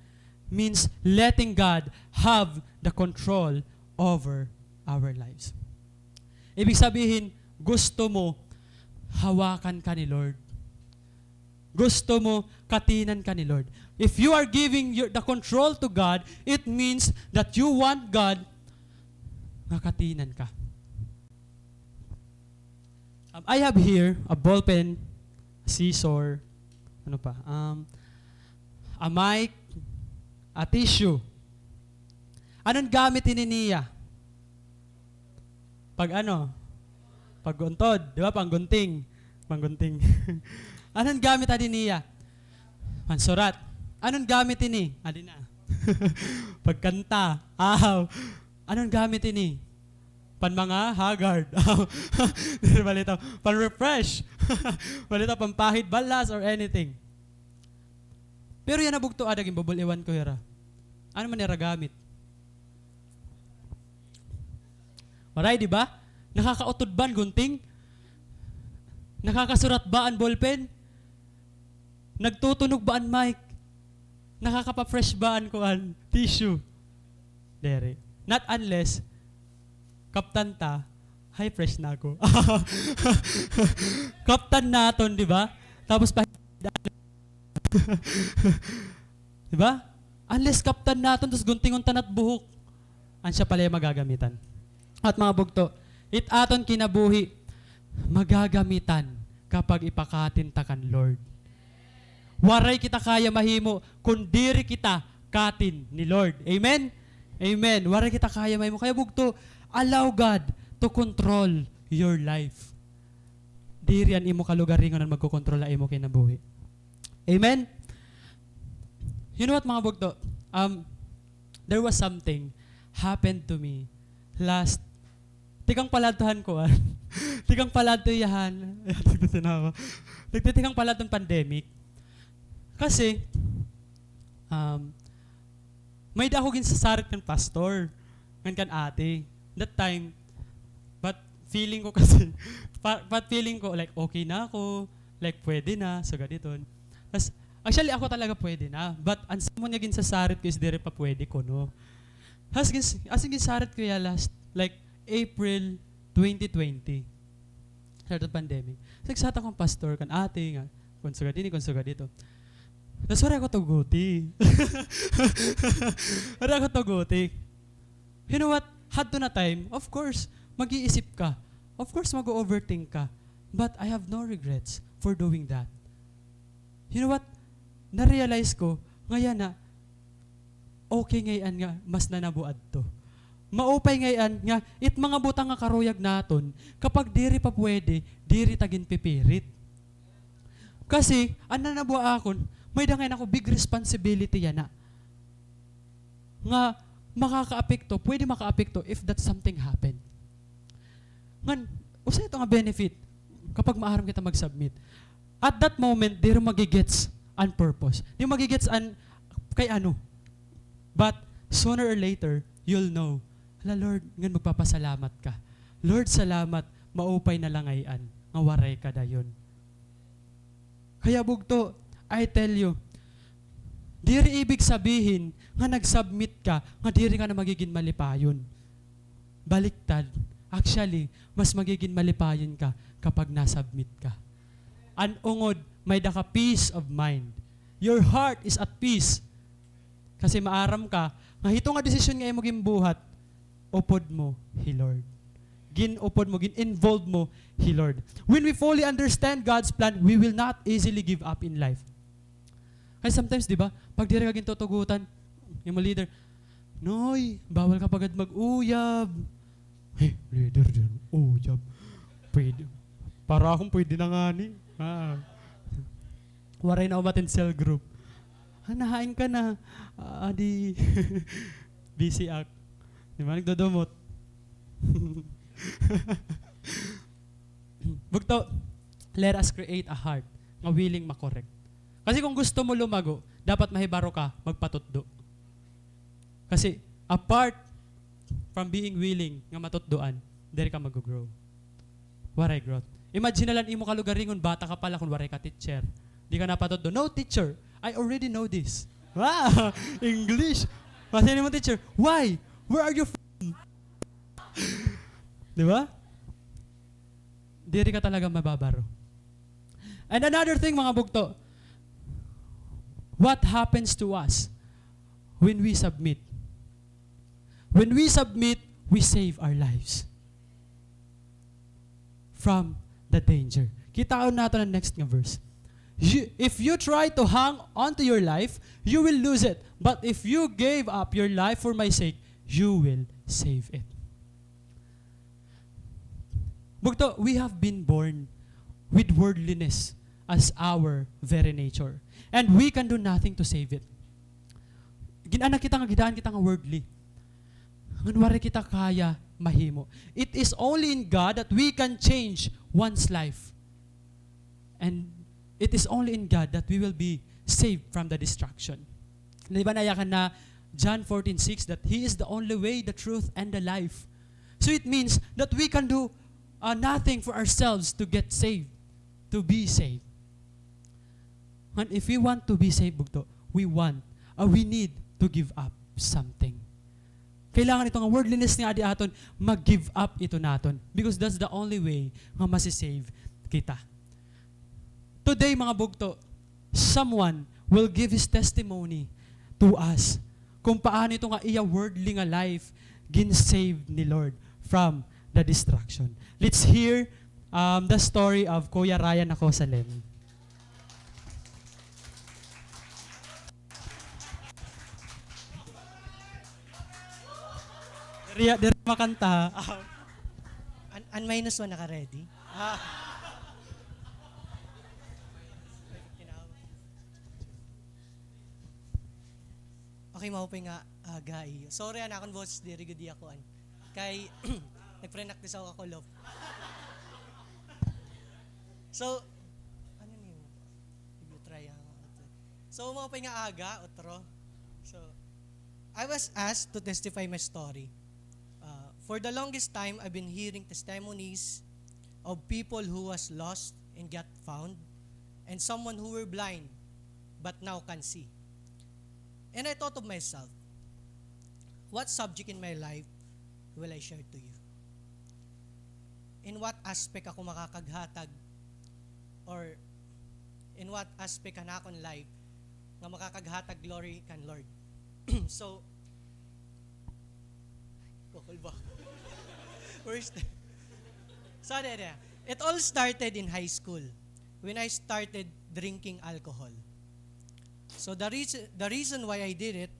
means letting God have the control over our lives. Ibig sabihin, gusto mo hawakan ka ni Lord. Gusto mo katinan ka ni Lord. If you are giving your, the control to God, it means that you want God nga katinan ka. Um, I have here a ballpen, a scissor, ano pa, um, a mic, a tissue. Ano an gamit hini niya? Pag ano? Pag-untod, di ba? Panggunting. Panggunting. Ano an gamit adi niya? Pansurat. Ano an gamit ini? Adi na. Pagkanta. Aw. Ano an gamit ini? Pan mga haggard. Diri, balitaw. Pan-refresh. Balitaw, pampahid balas or anything. Pero yana bugto, ada ginbubul-iwan ko hira. Ano man ira gamit? Waray, di ba? Nakakautod ba an gunting? Nakakasurat ba an ballpen? Nagtutunog ba an mic? Nakakapa-fresh ba an kuan, tissue? Diri. Not unless kaptan ta, hay, fresh na ako. Kaptan naton, di ba? Tapos pa, di ba? Unless kaptan naton, tapos guntingon ta na it buhok. An siya pala iya magagamitan. At mga bugto, it aton kinabuhi, magagamitan kapag ipakatin ta kan Lord. Waray kita kaya mahimo kon diri kita katin ni Lord. Amen? Amen. Waray kita kaya mahimo. Kaya bugto, allow God to control your life. Diri an imo kalugaringon an magkokontrol ha imo kinabuhi. Amen? You know what, mga bugto? Um, there was something happened to me last, tikang pa la adto han kuan. Tikang pa la adto hiya han, tikang pa la adto, tikang pa la adto han pandemic. Kasi, um, may-ada ako ginsasarit kan pastor, ngan kan ate. That time, but feeling ko kasi, pa-, but feeling ko, like, okay na ako, like, pwede na, sugad hiton. Tas, actually, ako talaga pwede na. But an someone nga ginsasarit ko is diri pa pwede kuno. Tas gins-, as in, ginsarit ko hiya last, like, April twenty twenty. Start of pandemic. Nagsarit ako kan pastor, kan ate nga, kon sugad ini, kon sugad hito. Tas waray ako tuguti. Waray ako tuguti. You know what? Hadto na time, of course, mag-iisip ka. Of course, mag-o-overthink ka. But I have no regrets for doing that. You know what? Na-realize ko, nga yana, okay ngay-an nga mas nanabo adto. Maupay ngay-an nga it mga butang nga karuyag naton, kapag diri pa pwede, diri ta ginpipirit. Kasi, an nanabo ha akon, may-ada ngay-an ako big responsibility yana. Nga makakaapekto, pwede makaapekto if that something happen. Ngan, usa ito nga benefit kapag maaram kita mag-submit. At that moment, diri mo magi-gets an purpose. Diri mo magi-gets an kay ano. But sooner or later, you'll know, "Hala, Lord," ngan magpapasalamat ka. "Lord, salamat, maupay na la ngay-an nga waray ka dayon." Kaya bugto, I tell you, diri ibig sabihin nga nag-submit ka, nga diri ka na magigin malipayon. Baliktad. Actually, mas magigin malipayon ka kapag na-submit ka. An ungod, may-ada ka peace of mind. Your heart is at peace. Kasi maaram ka nga hito nga desisyon nga imo ginbuhat, upod mo hi Lord. Gin-upod mo, gin-involve mo hi Lord. When we fully understand God's plan, we will not easily give up in life. Kay sometimes, di ba, pag diri ka gintutugutan, imo leader, "Noy, bawal ka pa gad mag-uyab." Eh, leader, di uyab. Pwede. Para akon pwede na ngani. Ah. Waray na umattend cell group. "Ha, nahain ka na?" "Ah, di, busy ak." Di ba, nagdudumot. Bugto, let us create a heart nga willing ma-correct. Kasi kung gusto mo lumago, dapat mahibaro ka magpatutdo. Kasi apart from being willing nga matutdoan, diri ka mag-grow. Waray growth. Imagine na lang imo kalugaringon, bata ka pa la, kun waray ka teacher. Di ka napatutdo. "No, teacher, I already know this." Wow! English! Masiring mo, teacher, "Why? Where are you from?" Di ba? Diri ka talaga mababaro. And another thing, mga bugto, what happens to us when we submit? When we submit, we save our lives from the danger. Kitaon naton an next nga verse. You, if you try to hang on to your life, you will lose it. But if you gave up your life for my sake, you will save it. Bugto, we have been born with worldliness as our very nature. And we can do nothing to save it. Gin-anak kita nga gidaan kita nga worldly. Ngan waray kita kaya mahimo. It is only in God that we can change one's life. And it is only in God that we will be saved from the destruction. Di ba nayakan na John fourteen six that He is the only way, the truth, and the life. So it means that we can do, uh, nothing for ourselves to get saved, to be saved. And if we want to be saved, bugto, we want, uh, we need to give up something. Kailangan ito nga worldliness nga adi aton, mag-give up ito naton. Because that's the only way nga masisave kita. Today, mga bugto, someone will give his testimony to us kung paano ito nga iya worldly nga life gin-save ni Lord from the destruction. Let's hear, um, the story of Kuya Ryan Nacosalem. Diri, diri makanta, ha? An, an minus one naka-ready? Ah. Okay, maupay nga aga iyo. Sorry, an akon boses diri gud iya kuan. Kay nag-pre-practice ako kakulop. So, ano ni? If you try, ah, so, maupay nga aga, utro. So, I was asked to testify my story. Uh, for the longest time, I've been hearing testimonies of people who was lost and got found, and someone who were blind but now can see. And I thought of myself, what subject in my life will I share to you? In what aspect ako makakaghatag, or in what aspect han akon life nga makakaghatag glory kan Lord? So, kukul ba? First, so, there, there. It all started in high school when I started drinking alcohol. So the reason, the reason why I did it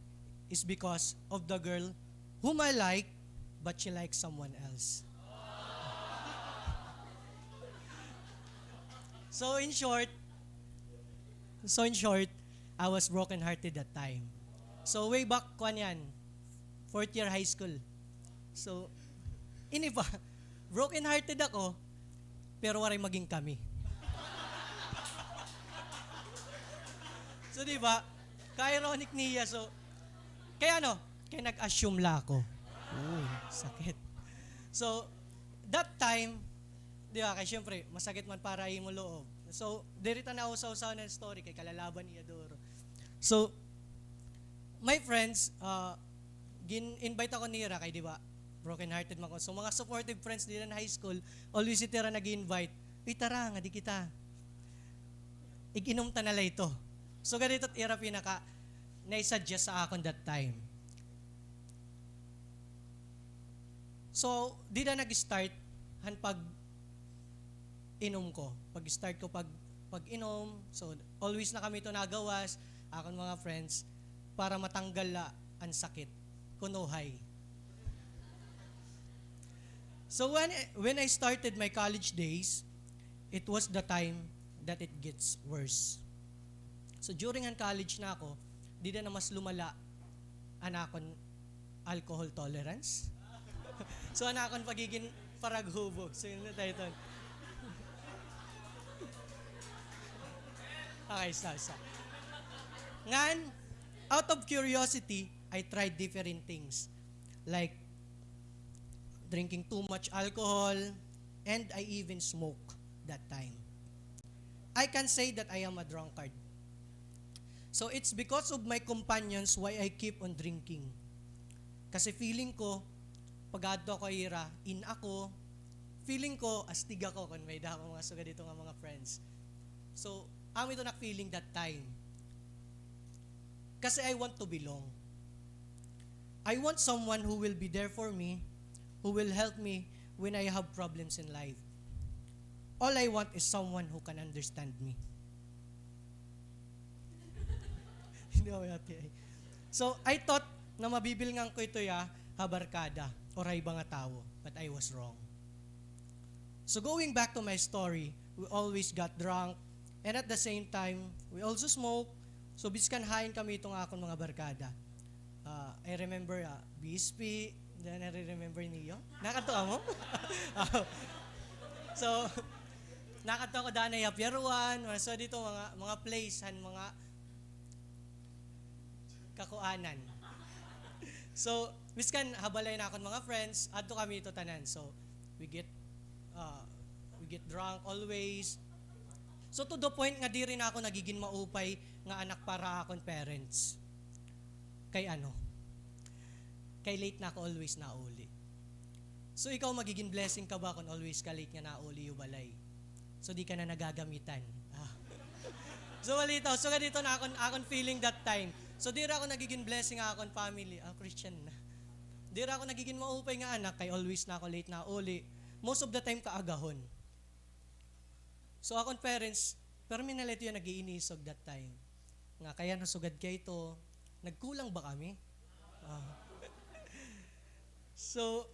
is because of the girl whom I like, but she likes someone else. So in short, so in short, I was broken-hearted that time. So way back, kuan yan, fourth year high school. So, ini pa, broken-hearted ako, pero waray maging kami. So, di ba? Ka-ironic niya. So, kay ano? Kay nag-assume la ako. Uy, sakit. So, that time, di ba, kay syempre, masakit man para imo loob. So, diri ta na usa-usa na story, kay kalalaban niya duro. So, my friends, ah, gin-invite ako nira kay, di ba, broken-hearted man ko. So, mga supportive friends nira na high school, always it ira nag-invite, "Uy, tara, ngadi kita. Ig-inom ta na la ito." So, ganito it ira pinaka naisuggest sa akon that time. So, dida nag-start han pag-inom ko. Pag-start ko pag, pag-inom. So, always na kami ito nagawas, akon mga friends, para matanggal la an sakit. Kunuhay. So, when, when I started my college days, it was the time that it gets worse. So, during an college na ako, dida na mas lumala an akon alcohol tolerance. So, an akon pagigin paraghubo. So, yun na title. Okay, stop, stop. Ngan, out of curiosity, I tried different things. Like, drinking too much alcohol, and I even smoke that time. I can say that I am a drunkard. So, it's because of my companions why I keep on drinking. Kasi feeling ko, pag-adto ako ira, in ako, feeling ko, astig ako kon may-ada ako mga sugad hito nga mga friends. So, amo ito nak feeling that time. Kasi I want to belong. I want someone who will be there for me, who will help me when I have problems in life. All I want is someone who can understand me. Hindi ako happy. So, I thought na mabibilngan ko ito ya ha barkada or ha iba nga tawo, but I was wrong. So, going back to my story, we always got drunk, and at the same time, we also smoke. So, biskan hain kami hito nga akon mga barkada. Ah, I remember, ah, B S P, then I remember niyo. Nakadto kamo? Ah, so, nakadto ako danay ha Pier One, mga so dito, mga, mga place, han mga kakuanan. So, miskan ha balay han akon mga friends, adto kami hito tanan. So, we get, ah, we get drunk always. So, to the point nga diri na ako nagigin maupay nga anak para akon parents. Kay ano? Kay late na ako always nauli. So, ikaw, magigin blessing ka ba kon always ka late nga nauli ha balay? So, di ka na nagagamitan. Ah. So, walitaw. So, ganito na akon, akon feeling that time. So, diri ako nagigin blessing ha akon family. Ah, Christian na. Diri ako nagigin maupay nga anak kay always na ako late nauli. Most of the time, kaagahon. So, akon parents, permi na la ito ya nag-iinisog that time. Nga, kay ano sugad kay ito, nagkulang ba kami? Ah. So,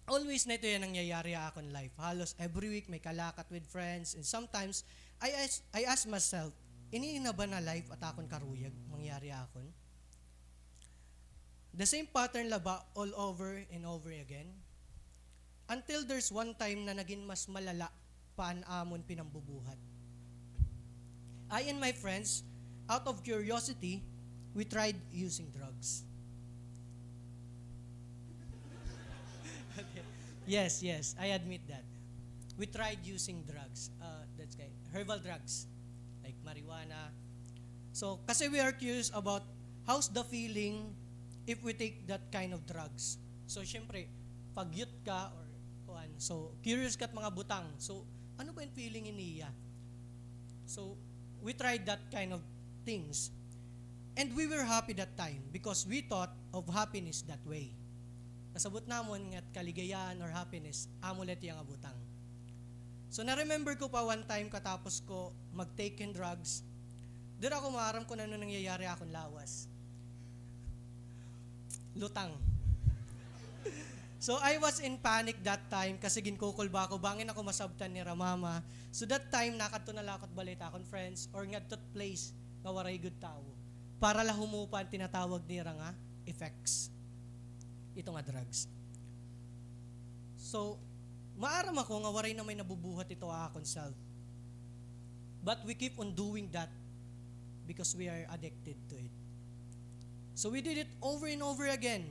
always na ito ya nangyayari ha akon life. Halos every week may kalakat with friends. And sometimes, I ask, I ask myself, ini na ba na life it akon karuyag mangyari ha akon? The same pattern la ba all over and over again? Until there's one time na nagin mas malala pa an amon pinambubuhat. I and my friends, out of curiosity, we tried using drugs. Okay. Yes, yes, I admit that. We tried using drugs. Uh, that's kay herbal drugs, like marijuana. So, kasi we are curious about how's the feeling if we take that kind of drugs. So, syempre, pag youth ka or kuan, so curious ka at mga butang. So, ano ba yung feeling niya? So, we tried that kind of things. And we were happy that time because we thought of happiness that way. Kasabot namon nga kaligayahan or happiness, amo la it iya nga butang. So, na-remember ko pa one time katapos ko mag-take hin drugs, diri ako maaram kon ano nangyayari ha akon lawas. Lutang. So, I was in panic that time kasi ginkukulba ako, bangin ako masabtan nira mama. So, that time, nakadto na la ako at balay ta akon friends or ngadto at place nga waray gud tawo para la humupa an tinatawag nira nga effects. Ito nga drugs. So, maaram ako nga waray na may nabubuhat ito ha akon self. But we keep on doing that because we are addicted to it. So we did it over and over again.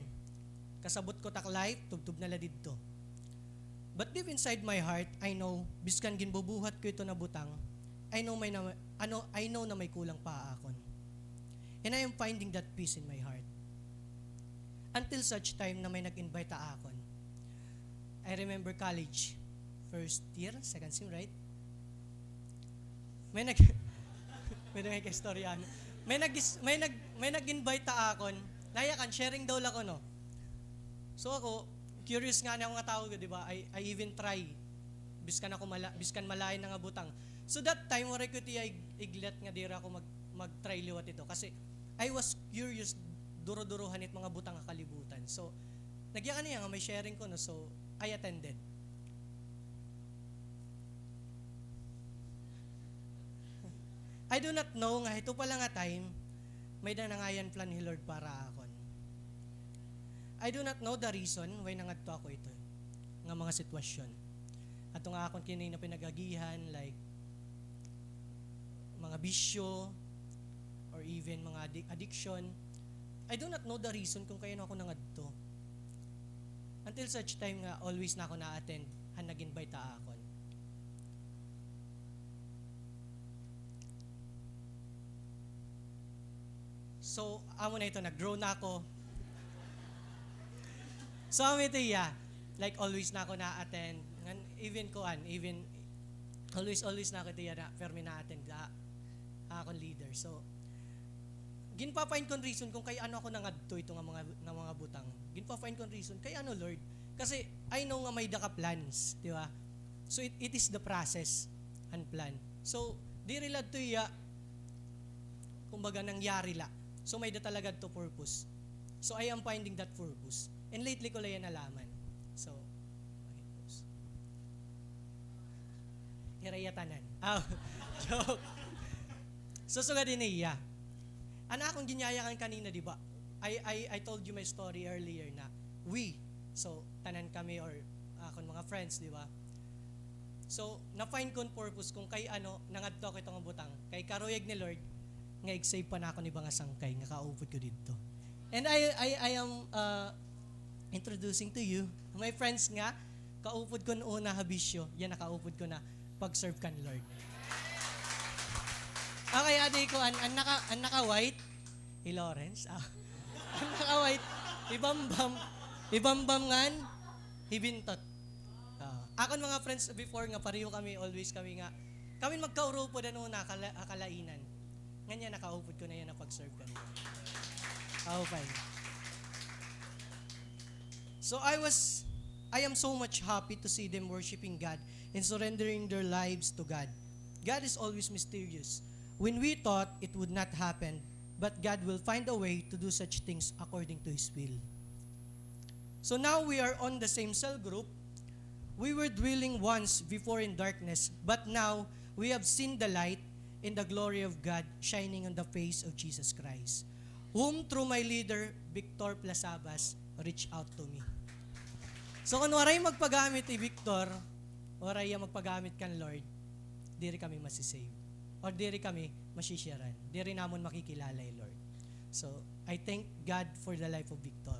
Kasabot ko tak life, tubtob na la didto. But deep inside my heart, I know, biskan ginbubuhat ko ito na butang, I know may na, ano, I know na may kulang pa ha akon. And I am finding that peace in my heart. Until such time na may nag-invite ha akon. I remember college, first year, second sem, right? May nag-, may nag-istorya, ano? May nag-, may nag-, may nag-invite ha akon. Nayakan, sharing daw la kuno. So ako, curious ngani ako nga tawo, di ba? I, I even try. Biskan ako mala-, biskan malain na nga butang. So that time, waray ko it iya ig-, iglet nga diri ako mag-, mag-try liwat ito. Kasi I was curious, duro-durohan it mga butang ha kalibutan. So, nagyakan niya nga may sharing kuno. So, I attended. I do not know nga hito pala nga time, may-ada na ngay-an plan hi Lord para akon. I do not know the reason why nangadto ako hito nga mga sitwasyon. Ato nga akon kini nga pinag-agihan, like, mga bisyo, or even mga addi-, addiction. I do not know the reason kung kay ano ako nangadto. Until such time nga always na ako na-attend han nag-invite ha akon. So, amo na ito, nag-grow na ako. So, amo ito, yeah. Like, always na ako na-attend. Ngan, even kuan, even, always, always na ako ito, yeah, na, permi na-attend, ah, akon leader. So, ginpa-find kon reason kung kay ano ako nangadto ito nga mga, nga mga butang. Ginpa-find kon reason, kay ano, Lord? Kasi, I know nga may-ada ka plans, di ba? So, it, it is the process and plan. So, diri la ito iya, kumbaga, nangyari la. So, may-ada talaga ito purpose. So, I am finding that purpose. And lately ko la iya nalaman. So, okay, pause. Hira iya tanan. Ah, joke. So, sugad ini iya. An akon ginyayakan kanina, di ba? I, I, I told you my story earlier na we, so, tanan kami or akon mga friends, di ba? So, na-find kon purpose kung kay ano, nangadto ako ito nga butang. Kay karuyag ni Lord, nga ig-save pa nakon iba nga sangkay, nga kaupod ko didto. And I, I, I am, uh, introducing to you my friends nga kaupod ko una ha bisyo, yana kaupod ko na pag-serve kan Lord. Okay, adi ko, an, an naka, an naka-white, hi Lawrence. Ah. An naka-white, hi Bambam, hi Bambam ngan hi Bintot. Ah, akon mga friends before nga pareho kami, always kami nga, kami magkaurupod an una, kala-, ah, kalainan. Ngan yana, nakaupod ko na yana pag-serve kan Lord. Kaupay. So I was, I am so much happy to see them worshiping God and surrendering their lives to God. God is always mysterious. When we thought it would not happen, but God will find a way to do such things according to His will. So now we are on the same cell group. We were dwelling once before in darkness, but now we have seen the light in the glory of God shining on the face of Jesus Christ, whom through my leader, Victor Plasabas, reached out to me. So, kon waray magpagamit hi Victor, waray iya magpagamit kan Lord, diri kami masi-save. Or diri kami masisyaran. Diri namon makikilala hi Lord. So, I thank God for the life of Victor.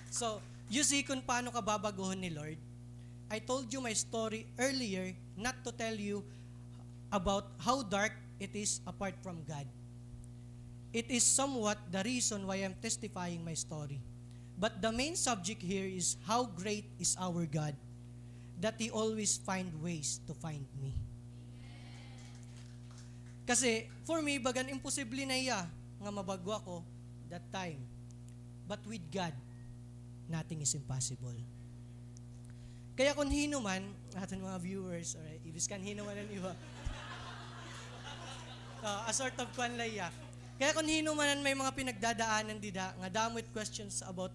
So, you see kung paano ka babaguhon ni Lord. I told you my story earlier, not to tell you about how dark it is apart from God. It is somewhat the reason why I'm testifying my story. But the main subject here is how great is our God that He always find ways to find me. Kasi, for me, bagan imposible na iya nga mabag-o ako that time. But with God, nothing is impossible. Kaya kon hin-o man, aton mga viewers, alright, ibiskan hin-o man an iba. Ah, a sort of kwan la iya. Kaya kon hin-o man an may mga pinagdadaanan dida, nga damo it questions about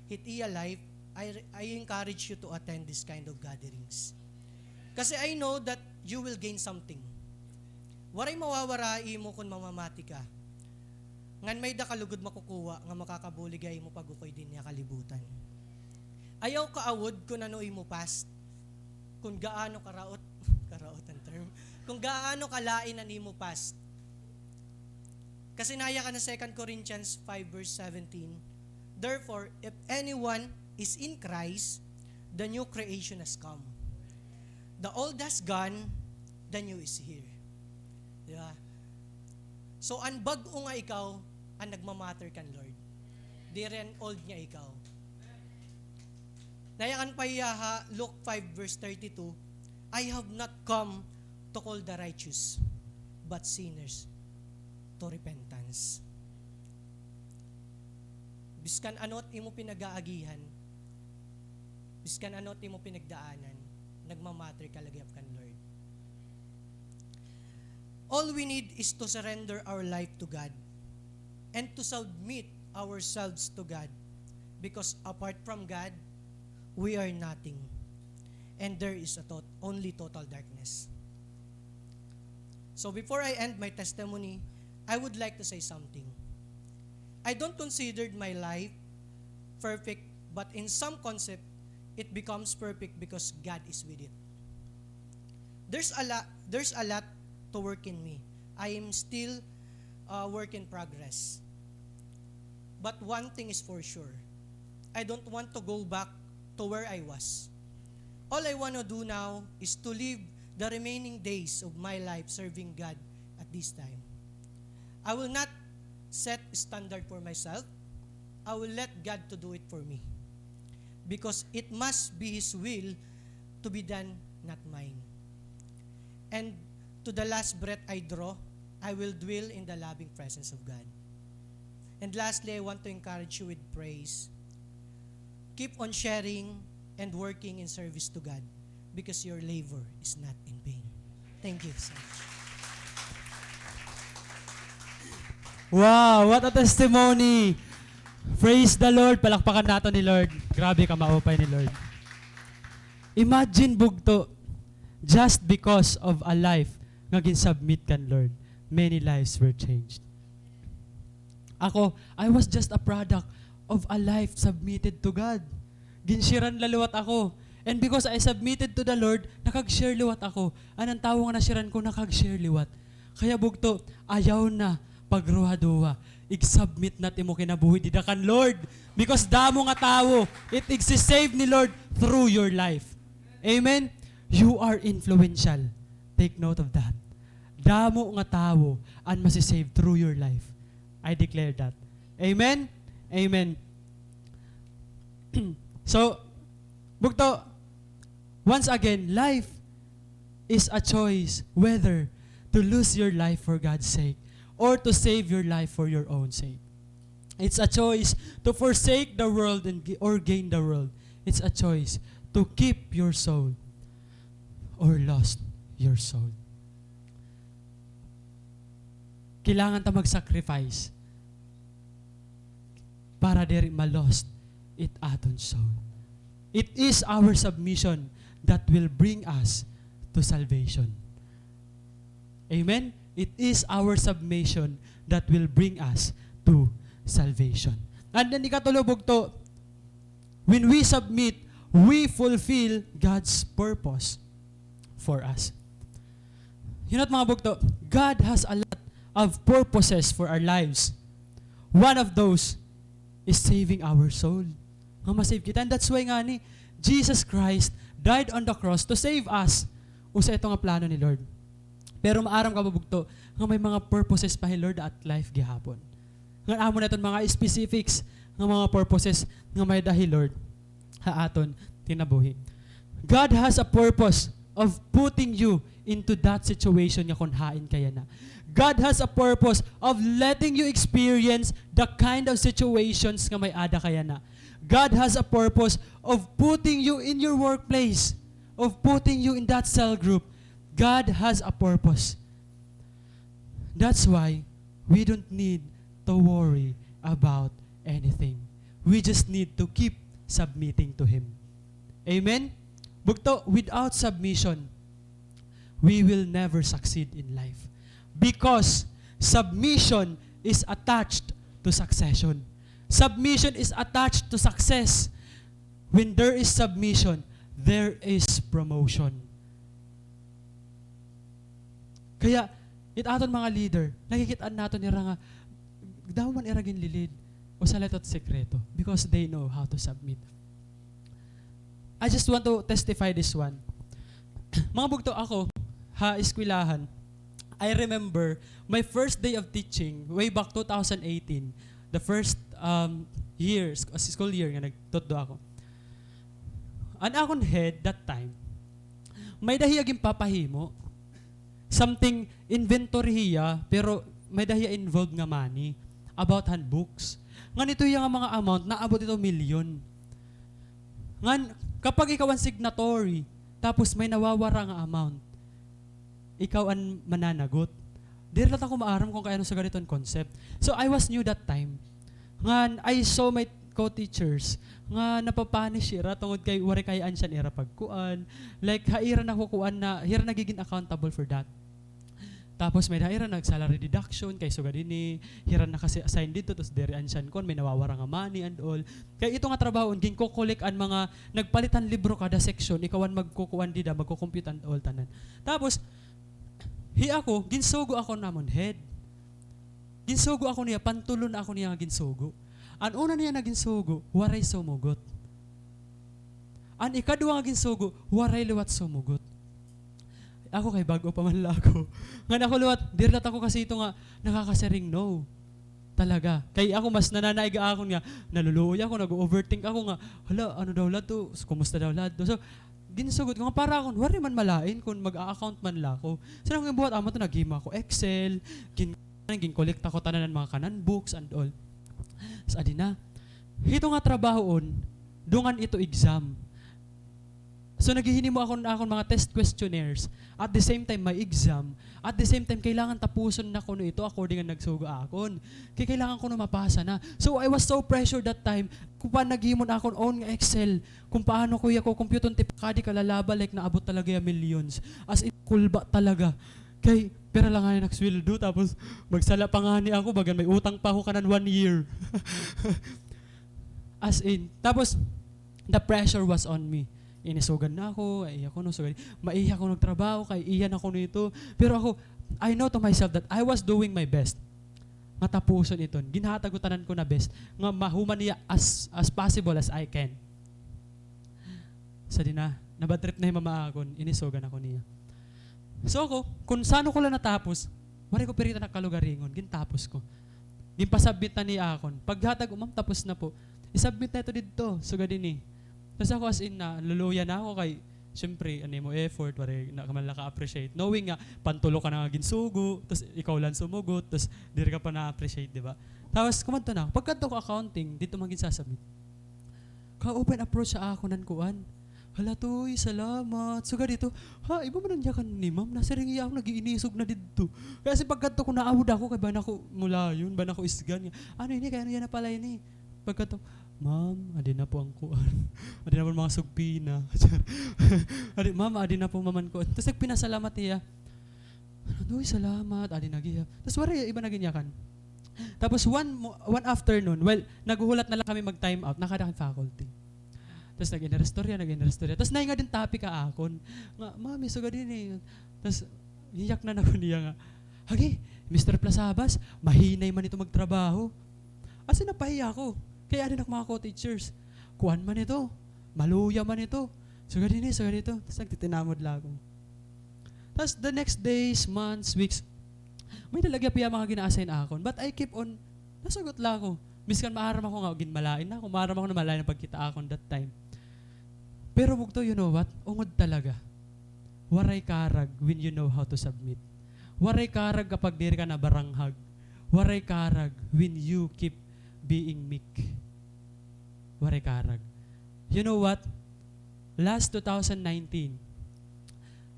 hit iya life, I, I encourage you to attend this kind of gatherings. Kasi I know that you will gain something. Waray mawawara ha imo kon mamamati ka. Ngan may-ada ka lugod makukuha nga makakabulig ha imo pag-ukay dinhi ha kalibutan. Ayaw kaawod kon ano imo past, kon gaano karaot, karaot an term, kon gaano kalain an imo past. Kasi nayakan ha Second Corinthians five verse seventeen, "Therefore, if anyone is in Christ, the new creation has come. The old has gone, the new is here." Di ba? So, an bag-o nga ikaw, an nagmamatter kan Lord. Diri an old nga ikaw. Nayakan pa hiya ha Luke five verse thirty-two, "I have not come to call the righteous, but sinners to repentance." Biskan ano it imo pinag-aagihan, biskan ano it imo pinagdaanan, nagmamatter ka la gihap kan Lord. All we need is to surrender our life to God and to submit ourselves to God, because apart from God, we are nothing, and there is a tot-, only total darkness. So before I end my testimony, I would like to say something. I don't consider my life perfect, but in some concept, it becomes perfect because God is with it. There's a lot, there's a lot to work in me. I am still a work in progress. But one thing is for sure. I don't want to go back to where I was. All I want to do now is to live the remaining days of my life serving God at this time. I will not set standard for myself. I will let God to do it for me. Because it must be His will to be done, not mine. And to the last breath I draw, I will dwell in the loving presence of God. And lastly, I want to encourage you with praise. Keep on sharing and working in service to God because your labor is not in vain. Thank you so much. Wow, what a testimony! Praise the Lord! Palakpakan naton ni Lord. Grabe ka maupay ni Lord. Imagine, bugto, just because of a life nga gin-submit kan Lord, many lives were changed. Ako, I was just a product of a life submitted to God. Gin-share-an la liwat ako. And because I submitted to the Lord, nakag-share liwat ako. An, an tawo nga na-share-an ko, nakag-share liwat. Kaya bugto, ayaw na pagruhaduha. Ig-submit na it imo kinabuhi dida kan Lord. Because damo nga tawo, it igsi-save ni Lord through your life. Amen? You are influential. Take note of that. Damo nga tawo an masi-save through your life. I declare that. Amen? Amen. So, bugto, once again, life is a choice whether to lose your life for God's sake or to save your life for your own sake. It's a choice to forsake the world and, or gain the world. It's a choice to keep your soul or lost your soul. Kailangan ta mag-sacrifice para diri ma-lost it aton soul. It is our submission that will bring us to salvation. Amen? It is our submission that will bring us to salvation. And then, ikatulo, bugto, when we submit, we fulfill God's purpose for us. You know, mga bugto, God has a lot of purposes for our lives. One of those is saving our soul. Nga ma-save kita. And that's why ngani, Jesus Christ died on the cross to save us. Usa ito nga plano ni Lord. Pero maaram ka ba, bugto, nga may mga purposes pa hi Lord ha aton life gihapon. Ngan amo na iton mga specifics nga mga purposes nga may-ada hi Lord ha aton kinabuhi. God has a purpose of putting you into that situation nga kon hain ka yana. God has a purpose of letting you experience the kind of situations nga may-ada ka yana. God has a purpose of putting you in your workplace, of putting you in that cell group. God has a purpose. That's why we don't need to worry about anything. We just need to keep submitting to Him. Amen? Bugto, without submission, we will never succeed in life. Because submission is attached to succession. Submission is attached to success. When there is submission, there is promotion. Kaya, it aton mga leader, nakikit-an naton ira nga, damo man ira ginli-lead, usa la ito it sekreto, because they know how to submit. I just want to testify this one. Mga bugto, ako, ha eskwelahan, I remember my first day of teaching way back two thousand eighteen, the first, um, year, sc-, school year nga nagtutdo ako. An akon head that time, may-ada hiya ginpapahimo. Something inventory hiya, pero may-ada hiya involved nga money about han books. Ngan ito hiya nga mga amount, naabot ito milyon. Ngan, kapag ikaw an signatory, tapos may nawawara nga amount, ikaw an mananagot. Diri la ako maaram kon kay ano sugad iton concept. So, I was new that time. Ngan, I saw my co-teachers nga napapunish hira tungod kay waray kay-an siya an ira pagkuan. Like, ha ira nakukuan na, hira nagigin accountable for that. Tapos may-ada hira nag-salary deduction, kay sugad ini, hira nakasi-assign didto, tapos diri an siya kuan, may nawawara nga money and all. Kay ito nga trabahoon, ginko-collect an mga, nagpalit han libro kada section, ikaw an magkukuan dida, magko-compute and all tanan. Tapos, hi ako, ginsugo ako namon head. Ginsugo ako niya, pantulo na ako niya nga ginsugo. An una niya nga ginsugo, waray sumugot. An ikaduha nga ginsugo, waray liwat sumugot. Ako kay bag-o pa man la ako. Ngan ako liwat, diri liwat ako kasi ito nga nakakasiring no. Talaga. Kay ako mas nananaig ha akon nga, naluluoy ako, nag-overthink ako nga, "Hala, ano daw la to? Kumusta daw la to?" So, ginsugot ko nga para akon, waray man malain kon mag-a-account man la ako. So, an akon ginbuhat, amo to, naghimo ako Excel, gin-, ginkolekta ko tanan an mga kanan books and all. So, adi na. Hito nga trabahoon, dungan ito exam. So, naghihinimo ako han akon mga test questionnaires. At the same time, may exam. At the same time, kailangan tapuson na kuno ito according an nagsugo ha akon. Kay kailangan kuno mapasa na. So, I was so pressured that time. Kun paano naghimo an akon own nga Excel. Kun paano ko iya kukumpyuton tipakadi kalalaba, like, naabot talaga iya millions. As in, kulba talaga. Kay, pira la ngani an ak sweldo, tapos magsala pa ngani ako, bagan may utang pa ako kanan one year. As in, tapos, the pressure was on me. Ini sugad na ako, ay, iya kuno, sugad, maiha kuno nagtrabaho, kay iya na kuno ito. Pero ako, I know to myself that I was doing my best. Nga tapuson iton. Ginhatag ko tanan ko na best. Nga mahuman niya as, as possible as I can. Sa di na, nabad trip na hi mama akon, ini sugad na ako niya. So ako, kun san-o ko la natapos, waray ko pirita nakalugaringon, gintapos ko. Ginpa-submit na niya akon. Paghatag, "O, ma'am, tapos na po." I-submit na ito didto, sugad ini. Tas ako as in na, luluya na ako kay, syempre, an imo effort, waray na ka man la ka-appreciate. Knowing nga, pantulo ka na nga ginsugo, tas ikaw lang sumugot, tas diri ka pa na-appreciate, di ba? Tapos, kumadto na ako. Pagkadto ko accounting, didto man gin-submit. Ka-open approach ha akon an kuan. "Hala, Toy, salamat." Sugad ito, ha, iba man an yakan ni ma'am. Nasiring iya ako, nag-iinisog na didto. Kay as in pagkadto ko, naawod ako, kay bana ko mulayon, bana ko isgan. Ano ini? Kay ano yana pala ini? Pagkadto, "Ma'am, adi na po an kuan. Adi na po an mga sugpina." Adi, "Ma'am, adi na po, ma'am, an kuan." Tas nagpinasalamat iya. "Ano, Doy, salamat." Adi na gihap. Tas waray iba na gin-yakan. Tapos one mo-, one afternoon, well, naghuhulat na la kami mag-time out, nakada kami faculty. Tas nag-inistorya, nag-inistorya. Tas naingon an topic ha akon. Nga, "Mami, sugad ini." Tas, hiyak na na ko niya nga, "Agi, Mister Plasabas, mahinay man ito magtrabaho." As in, napahiya ako. Kay adi na ak mga co-teachers. Kuan man ito, maluya man ito. Sugad ini, sugad ito. Tas nagtitinamod la ako. Tas the next days, months, weeks, may talaga pa iya mga gina-assign akon. But I keep on, nasugot la ako. Miskan maaram ako nga, ginmalain na ako. Maaram ako na malain an pagkita akon that time. Pero bugto, you know what? Ungod talaga. Waray karag when you know how to submit. Waray karag kapag diri ka nabaranghag. Waray karag when you keep being meek. Waray karag. You know what? Last two thousand nineteen,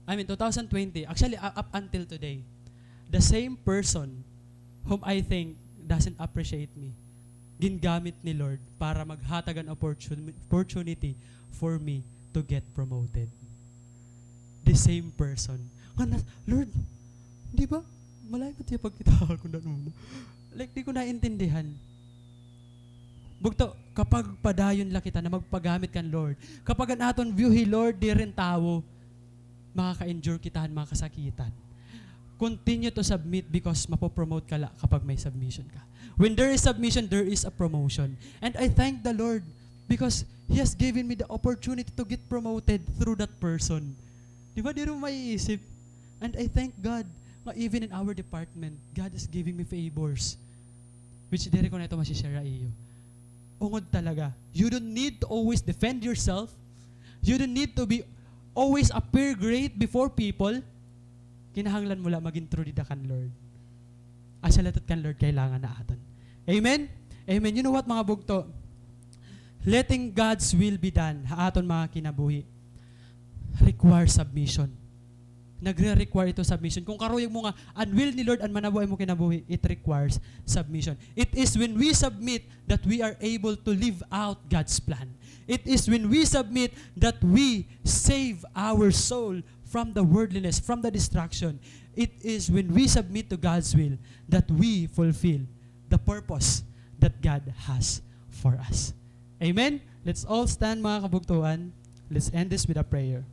I mean, two thousand twenty, actually, u-, up until today, the same person whom I think doesn't appreciate me, gingamit ni Lord para maghatag an opportun-, opportunity for me to get promoted. The same person. Nga na, Lord, di ba? Malain man it iya pagkita akon una. Like, di ko naintindihan. Bugto, kapag padayon la kita na magpagamit kan Lord, kapag an aton view hi Lord diri hin tawo, makaka-endure kita han mga kasakitan. Continue to submit because mapopromote ka la kapag may submission ka. When there is submission, there is a promotion. And I thank the Lord because He has given me the opportunity to get promoted through that person. Di ba, diri mo maiisip? And I thank God nga even in our department, God is giving me favors. Which diri ko na ito masishare ha iyo. Ungod talaga. You don't need to always defend yourself. You don't need to be always appear great before people. Kinahanglan mo la maging true dida kan Lord. Asya la it kan Lord kailangan ha aton. Amen? Amen. You know what, mga bugto? Letting God's will be done ha aton mga kinabuhi requires submission. Nagre-require ito submission. Kung karuyag mo nga an will ni Lord an manabuhay mo kinabuhi, it requires submission. It is when we submit that we are able to live out God's plan. It is when we submit that we save our soul from the worldliness, from the destruction. It is when we submit to God's will that we fulfill the purpose that God has for us. Amen? Let's all stand, mga kabugtoan. Let's end this with a prayer.